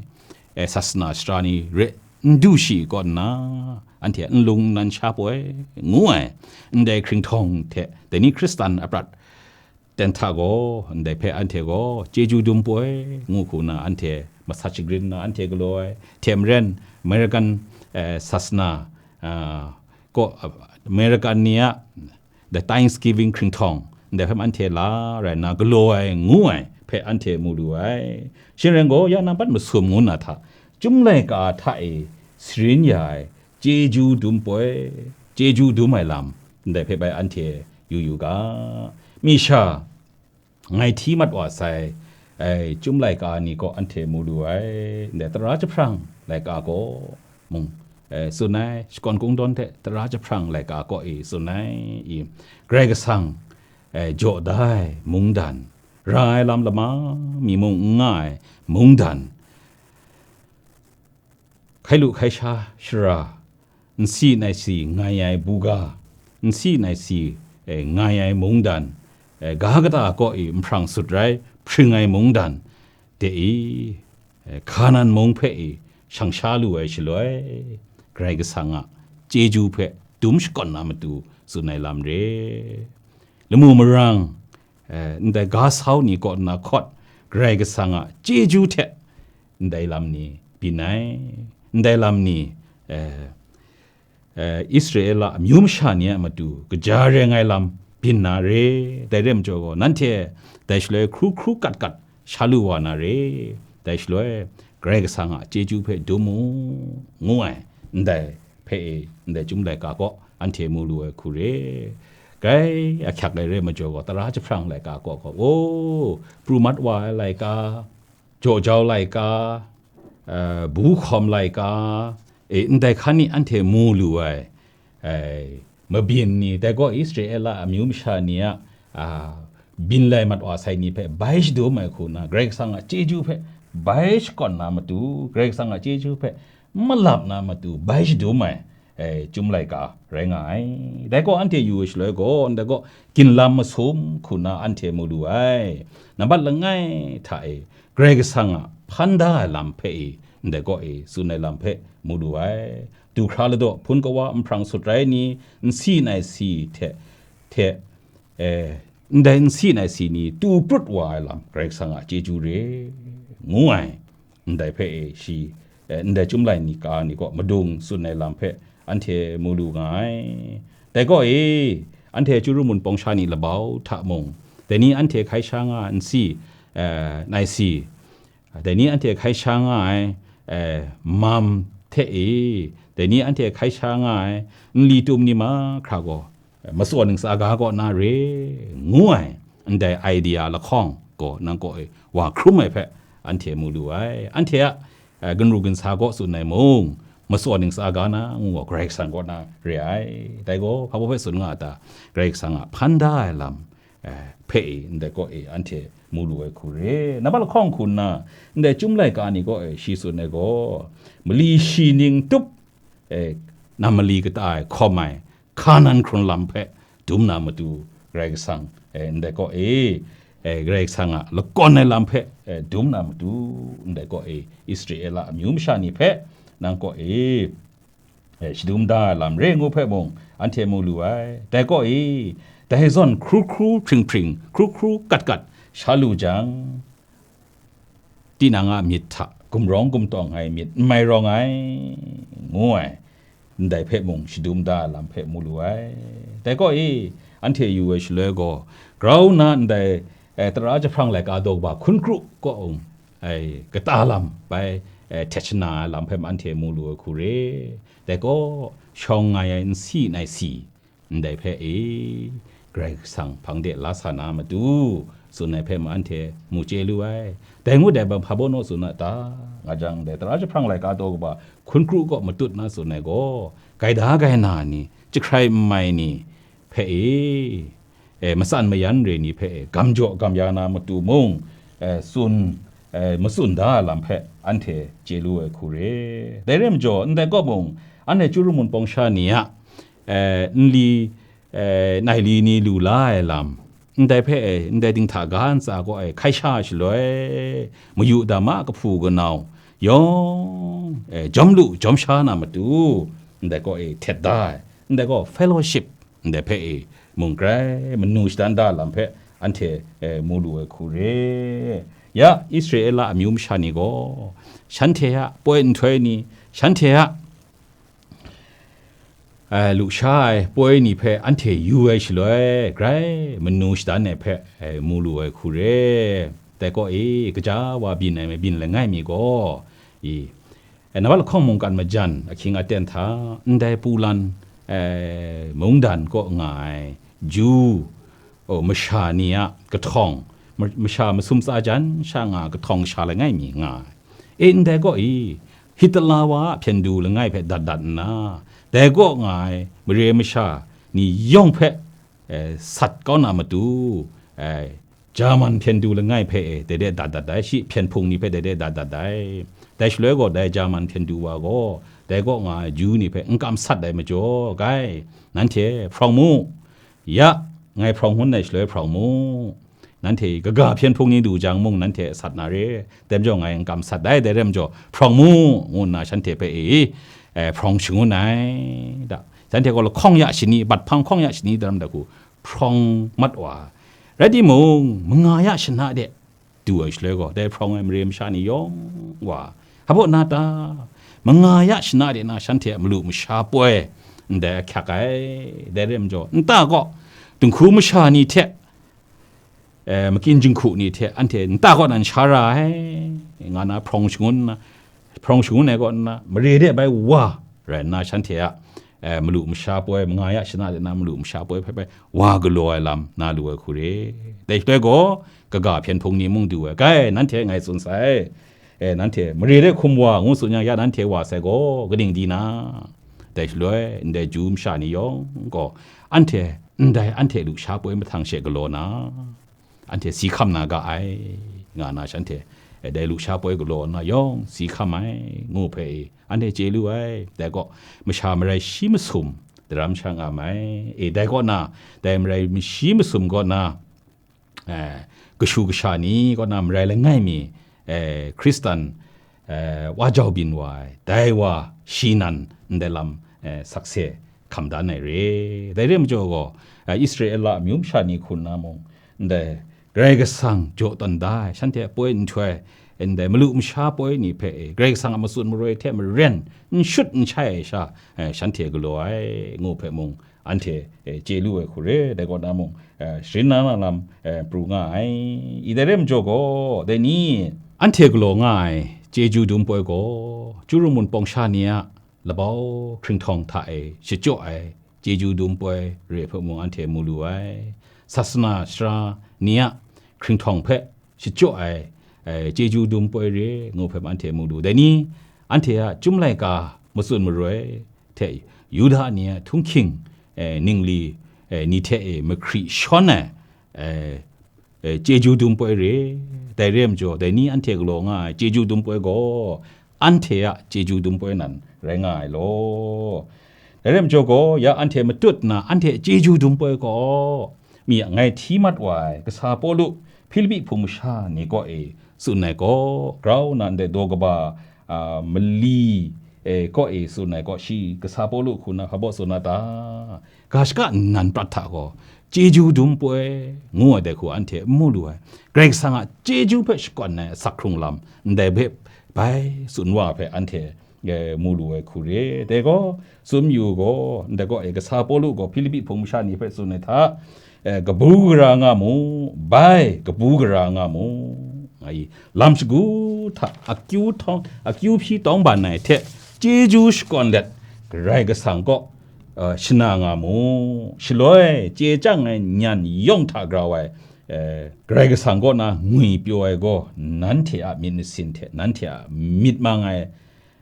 e, sasana sara ni re n du shi kaw nna, anhte a nlung nnan sha poi ngu ai, ndai hkringhtawng hte dai ni Hkristan a prat ten hta gaw, ndai hpe anhte gaw chyeju dum poi ngu hku nna anhte masat shagrin nna anhte galaw ai. Hte maren, American, e, sasana, a, kaw, American ni a the Thanksgiving hkringhtawng, ndai hpe anhte la rai nna galaw ai ngu ai hpe anhte mu lu ai. Shing rai gaw, ya nang bat masum ngu na hta, Chyum laika hta e sharin ya ai chyeju dum poi, chyeju dum ai lam, ndai hpe bai anhte yu yu ga. Mi sha, ngai hti mat wa sai, ai, Chyum laika ni kaw anhte mu lu ai, ndai tara jahprang laika gaw mung, e, tsun ai, shakawn kungdawn hte tara jahprang laika kaw e tsun ai, i, Karai Kasang, e, jaw da ai mungdan, ra ai lam lama mi mung n nga ai mungdan, hkai lu hkai sha shara, nsi nai si ngai ai buga, nsi nai si, e, ngai ai mungdan, e, ga kata kaw i nhprang sut rai hpring ai mungdan de i, e, Hkanan mung hpe i shang sha lu ai shaloi, Karai Kasang a chyeju hpe dum shakawn na matu tsun ai lam re. Lamu marang, e, ndai ga sau ni kaw nna hkawt Karai Kasang a chyeju hte ndai lam ni byin ai, ndai lam ni, e, e, Israela amyu masha ni a matu kaja reng ai lam byin na re, dai re majaw gaw, nanhte dai shaloi hkru hkru kat kat sha lu wa na re, dai shaloi Karai Kasang a chyeju hpe dum mu, ngu ai, ndai hpe e, ndai Chyum laika kaw anhte mu lu ai hku re. Grai ahkyak ai re majaw gaw, tara jahprang laika kaw gaw, o, pru mat wa ai laika, jaw jau laika, e, bu hkawm laika, e, ndai hkan ni anhte mu lu ai, e, mabyin ni, dai gaw Israela amyu masha ni a, a, byin lai mat wa sai ni hpe bai shadum ai hku nna, Karai Kasang a chyeju hpe bai shakawn na matu, Karai Kasang a chyeju hpe n malap na matu bai shadum ai, e, Chyum laika rai nga ai. Dai gaw anhte yu ai shaloi gaw, ndai gaw ginlam masum hku nna anhte mu lu ai. Nambat langai hta e, Karai Kasang a hpan da ai lam hpe e, ndai gaw e, tsun ai lam hpe mu lu ai. Du hkra ladaw hpun kawa nhprang sut rai ni, nsi nai si hte, hte, e, ndai nsi nai si ni tu prut wa ai lam, Karai Kasang a chyeju re, ngu ai. Ndai hpe e shi, e, ndai Chyum laika ni kaw madung tsun ai lam hpe anhte mu lu nga ai. Dai gaw e, anhte Chyu Rum Wunpawng sha ni labau hta mung, dai ni anhte hkai sha nga nsi, e, nai si, Dai ni anhte hkai sha nga ai, eh, mam hte e, dai ni anhte hkai sha nga ai nli tum ni mahkra gaw, eh, matsaw ningsa ga kaw na re, ngu ai, ndai idea lahkawng gaw nang kaw e wa hkrum ai hpe anhte mu lu ai. Anhte a, eh, ginru ginsa kaw tsun ai mung, matsaw ningsa ga na ngu gaw Karai Kasang kaw na re ai. Dai gaw hpa baw hpe tsun nga a ta? Karai Kasang a hpan da ai lam, eh, hpe e, ndai kaw e, anhte mu lu ai hku re. Nambat lahkawng hku nna, ndai Chyum laika ni kaw e, shi tsun ai gaw, mali shi ning tup, eh, nam mali kata e hkawm ai, Hkanan hkrun lam hpe dum na matu, Karai Kasang, eh, ndai kaw e, eh, Karai Kasang a lakawn ai lam hpe, eh, dum na matu, ndai kaw e, Israela amyu masha ni hpe, nang kaw e, eh, shadum da ai lam re ngu hpe mung, anhte mu lu ai. Dai kaw e, dai zawn hkru hkru hpring hpring, hkru hkru kat kat sha lu jang, tinang a myit hta gumrawng gumtawng ai myit n mai rawng ai, ngu ai, ndai hpe mung shadum da ai lam hpe mu lu ai. Dai kaw e, anhte yu ai shaloi gaw, grau nna ndai, eh, tara jahprang laika daw kaba hkun kru kaw, ai, kata lam bai, eh, htet shana ai lam hpe mung anhte mu lu ai hku re. Dai kaw, shawng nga ai nsi nai si, ndai hpe e, Karai Kasang hpang de la sa na matu, tsun ai hpe mung anhte mu chye lu ai. Dai ngut ai hpa baw naw tsun a ta? Nga jang, dai tara jahprang laika daw kaba hkun kru kaw matut na tsun ai gaw, gaida gai na ni, jahkrai n mai ni hpe e, eh, matsan mayan re ni hpe e, gam jaw gam ya na matu mung, eh, tsun, eh, matsun da ai lam hpe anhte chye lu ai hku re. Dai re majaw, ndai kaw mung, anhte Chyu ru Mun pawng sha ni a, eh, nli, eh, nai li ni lu la ai lam, ndai hpe e, ndai dinghta ga ntsa kaw e hkai sha ai shaloi, mayu dam a kahpu kanau yawng, eh, jawm lu jawm sha na matu, ndai kaw e htet da ai, ndai gaw fellowship, ndai hpe e mung grai manu shadan da lam hpe anhte, eh, mu lu ai hku re. Ya, Israela amyu masha ni gaw, shanhte a poi nhtoi ni, shanhte a ai, lusha ai poi ni hpe anhte yu ai shaloi, grai manu shadan ai hpe, ai, mu lu ai hku re. Dai kaw e, kaja wa byin ai mabyin langai mi gaw, i, ai, nambat lahkawng mungkan majan ahkying aten hta, ndai Pulan, ai, mungdan kaw nga ai, Ju, o, masha ni a kahtawng, ma-, masha masum tsa jan sha nga kahtawng sha langai mi nga ai. E, ndai kaw i, Hitler wa a hpyen du langai hpe dat dat nna, dai kaw nga ai mare masha ni yawng hpe, e, sat kau na matu, e, Jaman hpyen du langai hpe, e, dai de dat dat ai, shi hpyen hpung ni hpe dai de dat dat ai. Dai shaloi gaw, dai Jaman hpyen du wa gaw, dai kaw nga ai Ju ni hpe n kam sat ai majaw, gai, nanhte hprawng mu, ya, ngai hprawng ngun ai shaloi hprawng mu. Nanhte kaga hpyen hpung ni du jang mung nanhte sat na re, dai majaw ngai n kam sat ai, dai re majaw hprawng mu, ngu nna shanhte hpe e, e, hprawng shangun ai da. Shanhte gaw lahkawng ya shani, bat hpang hkawng ya shani daram da hku hprawng mat wa. Rai timung, manga ya shana de du ai shaloi gaw, dai hprawng ai mare masha ni yawng wa, hpa baw na ta? Manga ya shana de na shanhte a malu masha poi, ndai ahkyak ai, dai re majaw, nta gaw, dinghku masha ni hte, e, makyin jinghku ni hte anhte nta kaw nan sha ra ai, nga na hprawng shangun na, hprawng shangun ai kaw nna, mare de bai wa rai nna, shanhte a, e, malu masha poi, manga ya shana de na malu masha poi hpe bai wa galaw ai lam na lu ai hku re. Dai shaloi gaw, kaga hpyen hpung ni mung du ai, gai, nanhte ngai tsun sai, e, nanhte mare de hkum wa ngu tsun yang, ya nanhte wa sai gaw, kaning di na? Dai shaloi, ndai Ju masha ni yawng gaw, anhte, ndai anhte lusha poi mahtang she galaw na, anhte si hkam na ga ai, nga na shanhte, e, dai lusha poi galaw nna yawng si hkam ai, ngu hpe e, anhte chye lu ai. Dai gaw, masha marai shi masum daram sha nga mai. E, dai kaw na, dai marai shi masum kaw na, e, kashu kasha ni kaw na marai langai mi, e, Hkristan, e, wa jau byin wa ai, dai wa shi nan ndai lam, e, sakse hkam dan ai re. Dai re majaw gaw, e, Israela amyu masha ni hku nna mung, ndai Karai Kasang jaw tawn da ai, shanhte a poi nhtoi, ndai malu masha poi ni hpe, e, Karai Kasang a matsun maroi hte maren n shut n shai ai sha, e, shanhte galaw ai, ngu hpe mung, anhte, e, chye lu ai hku re. Dai kaw na mung, e, sharin na na lam, e, pru nga ai. I dai re majaw gaw, dai ni, Anhte galaw nga ai chyeju dum poi gaw, Chyaru Wunpawng sha ni a labau hkringhtawng hta e shachyaw ai chyeju dum poi re hpe mung anhte mu lu ai. Sasana sara ni a hkringhtawng hpe shachyaw ai, e, chyeju dum poi re ngu hpe mung anhte mu lu. Dai ni, anhte a chyum laika matsun maroi hte Yuda ni a htunghking, e, ningli, e, ni hte e mahkri shawn ai, e, e, chyeju dum poi re. Dai re ai majaw, dai ni anhte galaw nga ai chyeju dum poi gaw, anhte a chyeju dum poi nan rai nga ai law. Dai re ai majaw gaw, ya anhte matut nna, anhte a chyeju dum poi gaw, mi a ngai hti mat wa ai kasa Pawlu, Hpilipi hpung masha ni kaw e tsun ai gaw, grau nna ndai daw kaba, a, mali, e, kaw e tsun ai gaw, shi kasa Pawlu hku na hpa baw tsun na ta? Ga shaka nnan prat hta gaw, chyeju dum poi ngu ai dai hku anhte n mu lu ai. Karai Kasang a chyeju hpe shakawn ai asak hkrung lam, ndai hpe bai tsun wa hpe anhte, e, mu lu ai hku re. Dai gaw, tsun yu gaw, ndai gaw, e, kasa Pawlu gaw Hpilipi hpung masha ni hpe tsun ai hta, e, kabu gara nga mu, bai, kabu gara nga mu, nga i, lam shagu hta akyu htawng, akyu hpyi tawng ban ai hte, chyeju shakawn let, Karai Kasang kaw, e, shana nga mu, shaloi chye chyang ai nyan yawng hta grau ai, e, Karai Kasang kaw na ngwi pyaw ai gaw, nanhte a myit masin hte nanhte a myit mang ai,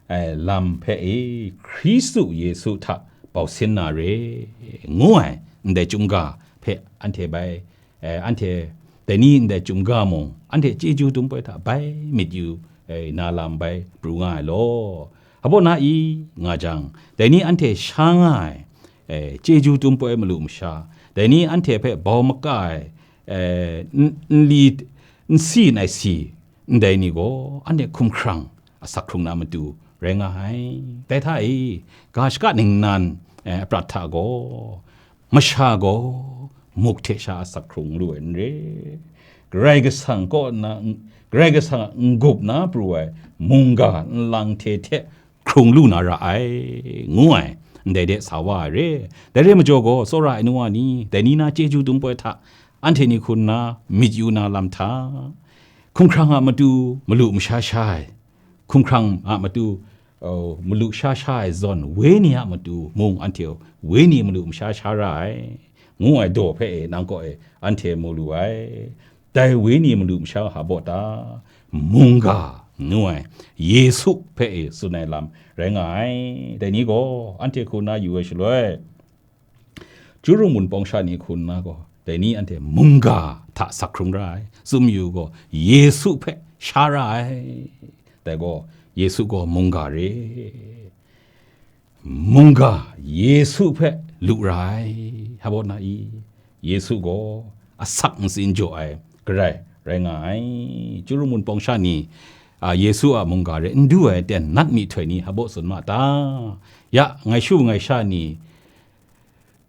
e, lam hpe e, Hkristu Yesu hta bau sin na re, ngu ai ndai chyum ga hpe anhte bai, e, anhte dai ni ndai chyum ga mung, anhte chyeju dum poi hta bai myit yu, e, na lam bai pru nga ai law. Hpa baw na i nga jang, dai ni anhte sha nga ai, e, chyeju dum poi malu masha, dai ni anhte hpe bau maka ai, e, n-, nli, nsi nai si, ndai ni gaw anhte hkumhkrang asak hkrung na matu rai nga ai. Dai hta e, ga shaka ningnan, e, aprat hta gaw, masha gaw muk hte sha asak hkrung lu ai n re. Karai Kasang kaw na, Karai Kasang a n-gup na pru ai mungga nlang hte hte hkrung lu na ra ai, ngu ai, ndai de sa wa ai re. Dai re majaw gaw, tsawra ai nu wa ni, dai ni na chyeju dum poi hta, anhte ni hku nna myit yu na lam hta, hkumhkrang a matu malu masha sha ai, hkumhkrang a matu, o, malu sha sha ai zawn, wenyi a matu mung anhte wenyi malu masha sha ra ai, ngu ai daw hpe e, nang kaw e anhte mu lu ai. Dai wenyi malu masha hpa baw ta? Mungga ngu ai Yesu hpe e tsun ai lam rai nga ai. Dai ni gaw anhte hku nna yu ai shaloi, Chyaru Wunpawng sha ni hku nna gaw, dai ni anhte mungga hta sak hkrung ra ai. Tsun yu gaw, Yesu hpe sha ra ai. Dai gaw, Yesu gaw mungga re. Mungga Yesu hpe lu ra ai. Hpa baw na i? Yesu gaw asak ntsin jaw ai Karai rai nga ai. Chyaru Wunpawng sha ni, a, Yesu a mungga re n du ai ten nat myihtoi ni hpa baw tsun ma ta? Ya, ngai shu ngai sha ni,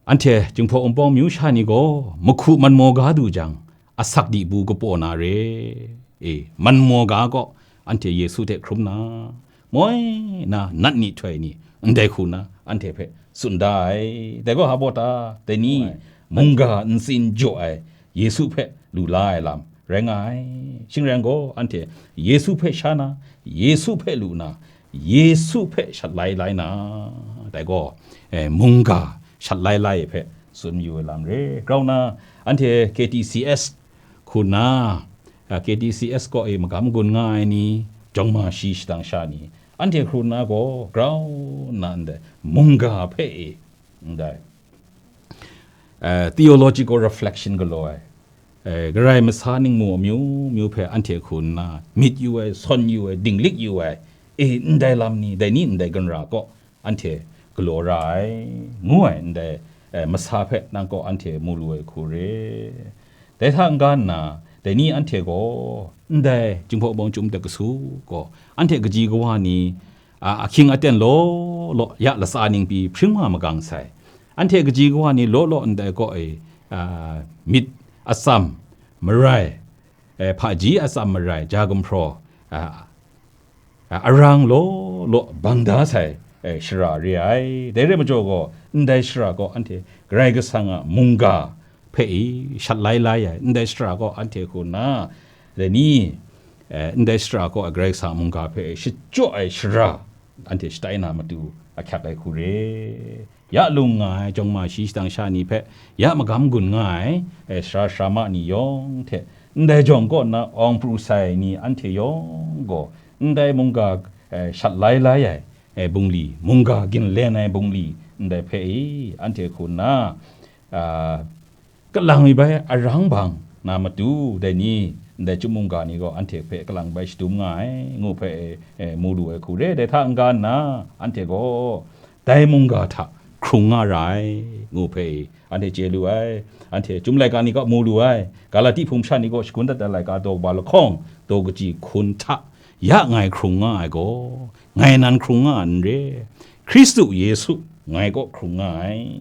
anhte Jinghpaw Wunpawng myu sha ni gaw, mahku manmaw ga du jang, asak dibu kapaw na re. E, manmaw ga kaw, anhte Yesu hte hkrum na, moi na nat myihtoi ni, ndai hku na, anhte hpe tsun da ai. Dai gaw hpa baw ta? Dai ni, mungga ntsin jaw ai Yesu hpe lu la ai lam rai nga ai. Shing rai yang gaw, anhte Yesu hpe sha na, Yesu hpe lu na, Yesu hpe shat lai lai na, dai gaw, e, mungga shat lai lai hpe tsun yu ai lam re. Grau na, anhte K T C S hku nna, a, K T C S kaw e magam gun nga ai ni, jawng ma shi shadang sha ni, anhte hku nna gaw grau nna ndai mungga hpe e, ndai, a, theological reflection galaw ai, e, Karai masa ningmu amyu myu hpe anhte hku nna myit yu ai, sawn yu ai, dinglik yu ai, e, ndai lam ni, dai ni ndai gunra kaw anhte galaw ra ai, ngu ai ndai, e, masa hpe nang kaw anhte mu lu ai hku re. Dai hta n-ga nna, dai ni anhte gaw ndai Jinghpaw Wunpawng chyum de kasu gaw, anhte kaji kawa ni, a, ahkying aten law law, ya latsa ning pyi hpring wa magang sai. Anhte kaji kawa ni law law ndai kaw e, a, myit atsam marai, e, hpaji atsam marai, ja gumhpraw, a, a, arang law law bang da sai, e, shara re ai. Dai re majaw gaw, ndai shara gaw anhte Karai Kasang a mungga hpe e shat lai lai ai, ndai shara gaw anhte hku nna, dai ni, eh, ndai shara kaw ai Karai Kasang mungga hpe shachyaw ai shara, anhte shatai na matu ahkyak ai hku re. Ya lung nga ai jawng ma shi shadang sha ni hpe, ya magam gun nga ai, eh, sara sara ma ni yawng hte, ndai jawng kaw nna awng pru sai ni anhte yawng gaw, ndai mungga, eh, shat lai lai ai, eh, bungli, mungga ginlen ai bungli, ndai hpe e, anhte hku nna, ah, kalang mi bai arang bang na matu, dai ni, ndai chyum mungga ni gaw anhte hpe kalang bai shadum nga ai, ngu hpe, eh, mu lu ai hku re. Dai hta n-ga nna, anhte gaw dai mungga hta hkrung nga ra ai, ngu hpe, anhte chye lu ai. Anhte chyum laika ni kaw mu lu ai. Galati hpung masha ni gaw shagun dat ai laika daw kaba lahkawng, daw kaji hkun hta ya ngai hkrung nga ai gaw, ngai nan hkrung nga ai n re. Hkristu Yesu ngai kaw hkrung nga ai.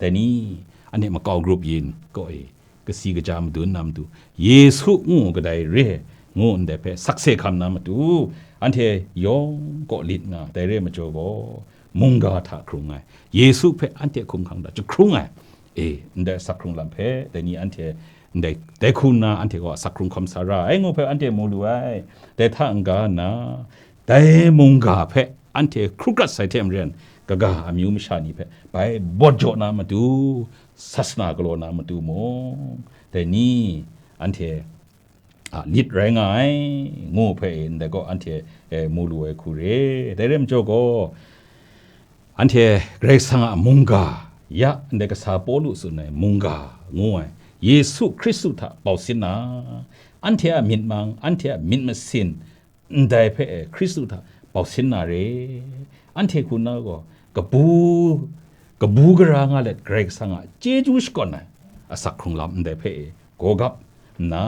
Dai ni, anhte makau grup yin kaw e, kasi kaja madun na matu, Yesu ngu kadai re, ngu ndai hpe sakse hkam na matu, anhte yawng kaw lit nga, dai re ai majaw gaw, mungga hta hkrung ai, Yesu hpe anhte hkumhkrang hta jahkrung ai, e, ndai asak hkrung lam hpe, dai ni anhte, ndai, dai hku nna anhte gaw asak hkrung hkam sa ra ai, ngu hpe anhte mu lu ai. Dai hta n-ga nna, dai mungga hpe anhte hkru krat sai hte maren, kaga amyu masha ni hpe bai bawt jaw na matu, sasana galaw na matu mung, dai ni anhte, a, lit rai nga ai, ngu hpe ndai gaw anhte, e, mu lu ai hku re. Dai re ai majaw gaw, anhte Karai Kasang a mungga, ya ndai kasa Pawlu tsun ai mungga ngu ai, Yesu Hkristu hta bau sin na, anhte a myit mang, anhte a myit masin, ndai hpe Hkristu hta bau sin na re. Anhte hku nna gaw, kabu, kabu gara nga let Karai Kasang a chyeju shakawn ai asak hkrung lam ndai hpe gaw gap nna,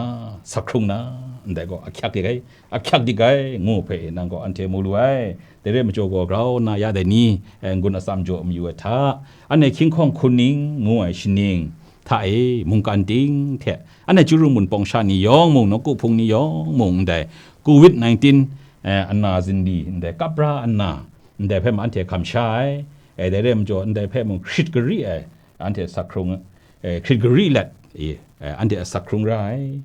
sak hkrung na, ndai gaw ahkyak dik ai, ahkyak dik ai, ngu hpe nang gaw anhte mu lu ai. Dai re ai majaw gaw, grau nna ya dai ni, eh, n-gun atsam jaw mayu ai hta, anhte hkying hkawng hkun ning ngu ai shaning hta e, mungkan ting hte, anhte chyeru mun pawng sha ni yawng mung, nawku hpung ni yawng mung, ndai covid nineteen, eh, ana zindi, ndai kapra ana, ndai hpe mung anhte hkam sha ai, eh, dai re ai majaw, ndai hpe mung hkrit gari ai, anhte asak hkrung, eh, hkrit gari let, eh, eh, anhte asak hkrung ra ai.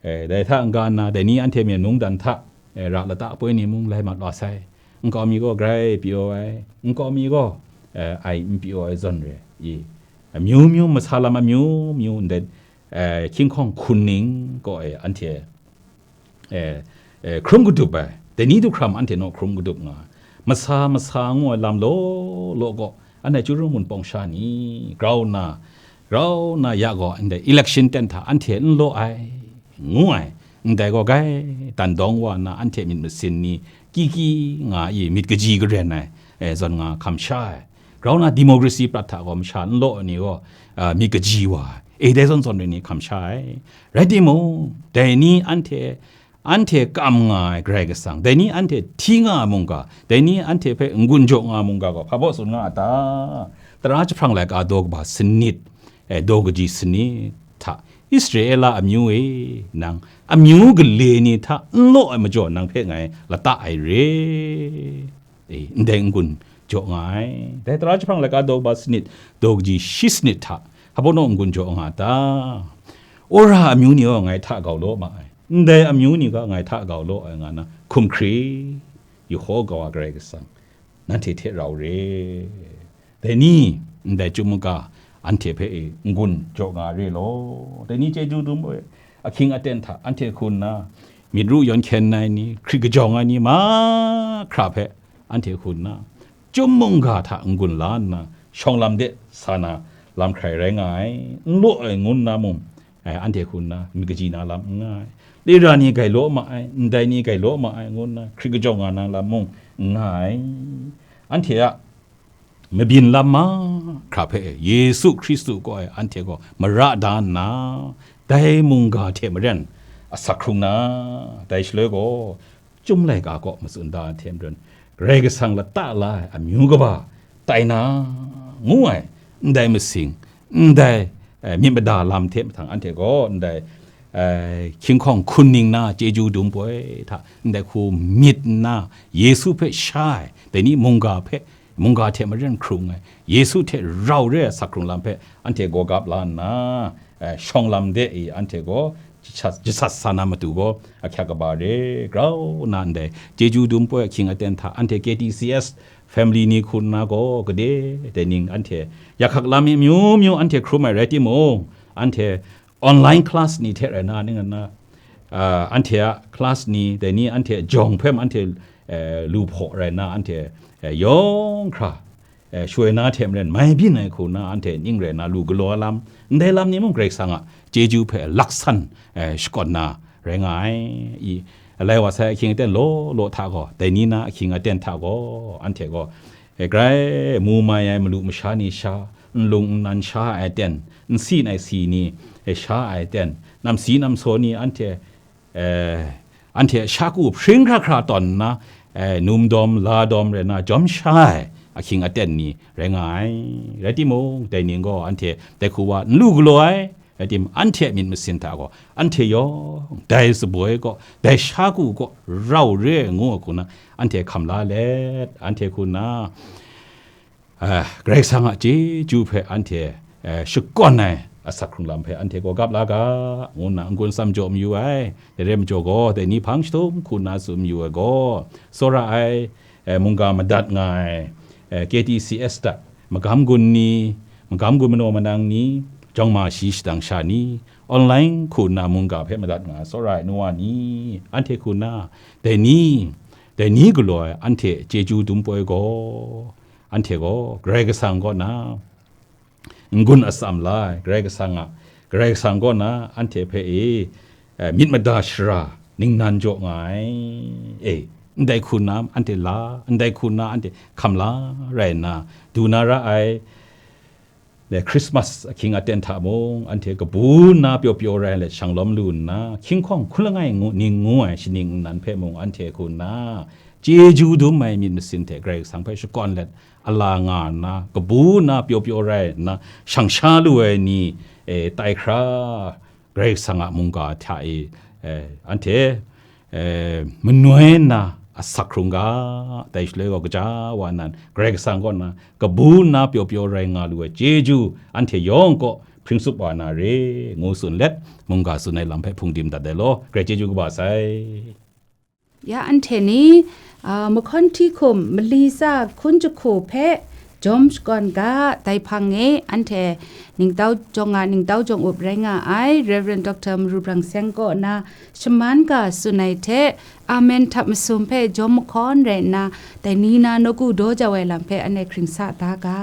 Eh, dai hta n-ga nna, dai ni anhte myen mungdan hta, eh, ra lata poi ni mung lai mat wa sai. Nkau mi gaw grai pyaw ai, nkau mi gaw, eh, ai n pyaw ai zawn re i. Amyu myu, masa lam amyu myu ndai, eh, hkying hkawng hkun ning kaw e anhte, eh, eh, hkrum kadup ai, dai ni du hkram anhte naw hkrum kadup nga ai. Masa masa ngu ai lam law law gaw, anhte chyeru mun pawng sha ni, grau nna, grau nna ya gaw, ndai election ten hta anhte n law ai, ngu ai, ndai gaw gai, dan dawng wa nna anhte myit masin ni, kiki nga i myit kaji karen ai, eh, zawn nga hkam sha ai. Grau nna democracy prat hta gaw masha n law ai ni gaw, ah, myit kaji wa ai, eh, dai zawn zawn re ni hkam sha ai. Rai timung, dai ni anhte, anhte kam nga ai Karai Kasang, dai ni anhte hti nga ai mungga, dai ni anhte hpe n-gun jaw nga ai mungga gaw hpa baw tsun nga a ta? Tara jahprang laika daw kaba sanit, eh, daw kaji sanit hta, Israela amyu e, nang amyu gale ni hta n law ai majaw nang hpe ngai lata ai re. E, ndai n-gun jaw nga ai. Dai tara jahprang laika daw kaba sanit, daw kaji shi sanit hta, hpa baw naw n-gun jaw nga a ta? Ora amyu ni gaw ngai hta gau law ma ai, ndai amyu ni gaw ngai hta gau law ai, nga nna hkum hkri, Yehowa Karai Kasang, nanhte hte rau re. Dai ni, ndai chyum mungga, anhte hpe e n-gun jaw nga re law. Dai ni chyeju dum ai, ahkying aten hta anhte hku nna, myit ru yawn hkyen ai ni, hkrit kajawng ai ni mahkra hpe anhte hku nna, chyum mungga hta n-gun la nna, shawng lam de sa na lam hkrai rai nga ai, n law ai ngu nna mung, eh, anhte hku nna myit kaji na lam n nga ai. Lira ni gai law ma ai, ndai ni gai law ma ai ngu nna hkrit kajawng nga na lam mung n nga ai. Anhte a mabyin lam mahkra hpe Yesu Hkristu kaw e anhte gaw mara da nna, dai mungga hte maren asak hkrung na, dai shaloi gaw, Chyum laika kaw matsun da ai hte maren, Karai Kasang lata la ai amyu kaba tai na, ngu ai, ndai masing, ndai, eh, myit mada lam hte mahtang anhte gaw ndai, eh, hkying hkawng hkun ning na chyeju dum poi hta, ndai hku myit nna Yesu hpe sha ai, dai ni mungga hpe mungga hte maren hkrung ai, Yesu hte rau re ai asak hkrung lam hpe anhte gaw gap la nna, eh, shawng lam de i anhte gaw jasat, jasat sa na matu gaw ahkyak kaba re grau nna ndai chyeju dum poi ahkying aten hta anhte K T C S family ni hku nna gaw gade dai ning anhte yakhak lam mi myu myu anhte hkrum ai rai timung, anhte online class ni hte rai na, ning nna, ah, anhte a class ni, dai ni anhte jawng hpe anhte, eh, lu hpaw rai nna, anhte, eh, yawng hkra, eh, shawoi na hte maren mai byin ai hku nna, anhte ning rai nna lu galaw ai lam, ndai lam ni mung Karai Kasang a chyeju hpe laksan, eh, shakawn na rai nga ai. I, alai wa sai ahkying aten law law hta gaw, dai ni na ahkying aten hta gaw, anhte gaw, eh, grai mu mai ai malu masha ni sha, nlung nnan sha ai aten, nsi nai si ni, eh, sha ai aten, namsi namsaw ni anhte, eh, anhte sha ku hpring hkra hkra tawn nna, eh, num dawm, la dawm rai nna jawm sha ai ahkying aten ni rai nga ai. Rai timung, dai ning gaw anhte dai hku wa n lu galaw ai, rai tim, anhte a myit masin hta gaw, anhte yawng dai tsaboi kaw, dai sha ku kaw rau re ai ngu ai hku na, anhte hkam la let, anhte hku nna, ah, Karai Kasang a chyeju hpe anhte, eh, shakawn ai asak hkrung lam hpe anhte gaw gap la ga, ngu nna n-gun tsam jaw mayu ai. Dai rai majaw gaw, dai ni hpang jahtum hku nna tsun mayu ai gaw, tsawra ai, eh, mungga madat nga ai, eh, K T C S hta, magam gun ni, magam gun manaw manang ni, jawng ma shi shadang sha ni, online hku nna mungga hpe madat nga ai tsawra ai nu wa ni, anhte hku nna, dai ni, dai ni galaw ai anhte chyeju dum poi gaw, anhte gaw Karai Kasang kaw na n-gun atsam la ai, Karai Kasang a, Karai Kasang kaw na anhte hpe e, eh, myit mada shara ningnan jaw nga ai. E, ndai hku nna anhte la, ndai hku nna anhte hkam la rai nna, du na ra ai, le Christmas ahkying aten hta mung, anhte kabu nna pyaw pyaw rai let shang lawm lu nna, hkying hkawng hkun langai ngu, ning ngu ai shaning nnan hpe mung anhte hku nna, chyeju dum ai myit masin hte Karai Kasang hpe shakawn let, ala nga nna, kabu nna pyaw pyaw rai nna, shang sha lu ai ni, e, tai hkra, Karai Kasang a mungga hta e, e, anhte, e, manoi nna asak hkrung ga, dai shaloi gaw kaja wa nan, Karai Kasang kaw na kabu nna pyaw pyaw rai nga lu ai chyeju, anhte yawng kaw hpring tsup wa na re, ngu tsun let, mungga tsun ai lam hpe hpung dim dat ai law, Karai chyeju kaba sai. Ya anhte ni, a, mahkawn hti hkum mali tsa hkun jahku hpe jawm shakawn ga, dai hpang e anhte ningtau jawng a ningtau jawng up rai nga ai Rev. Doctor Maru Brang Seng kaw na shaman ga tsun ai hte, Amen htap masum hpe jawm mahkawn rai nna, dai ni na nawku daw jau ai lam hpe anhte hkring sa da ga.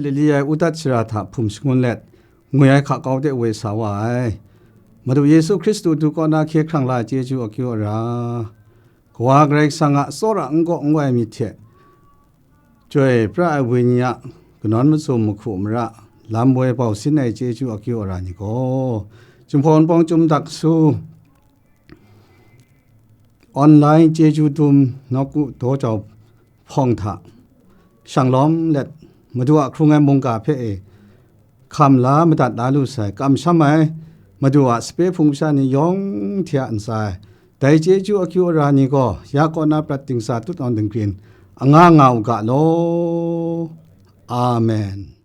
Lili ai udat shara hta hpum shangun let, ngwi ai hka kau de woi sa wa ai. Madu Yesu Hkristu du kaw na hkye hkrang la ai chyeju akyu ara, Kawa Karai Kasang a tsawra n gaw n wai myit hte, Chyoi pra ai Wenyi a kanawn mazum mahku mara lam woi bau sin ai chyeju akyu ara ni gaw, Jinghpaw Wunpawng Chyum Dak Su online chyeju dum nawku daw jau hpawng hta shang lawm let, Madu a hkrung ai mungga hpe e hkam la madat la lu sai, kamsham ai Madu a sape hpung masha ni yawng hte a ntsa e, dai chyeju akyu ara ni gaw ya kaw na prat dingsa tut awng dingrin anga nga u ga law. Amen.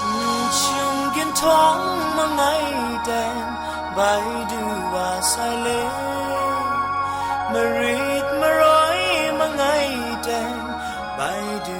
N shinggyim htawng mangai ten, bai du wa sai le. Marit maroi mangai ten, bai du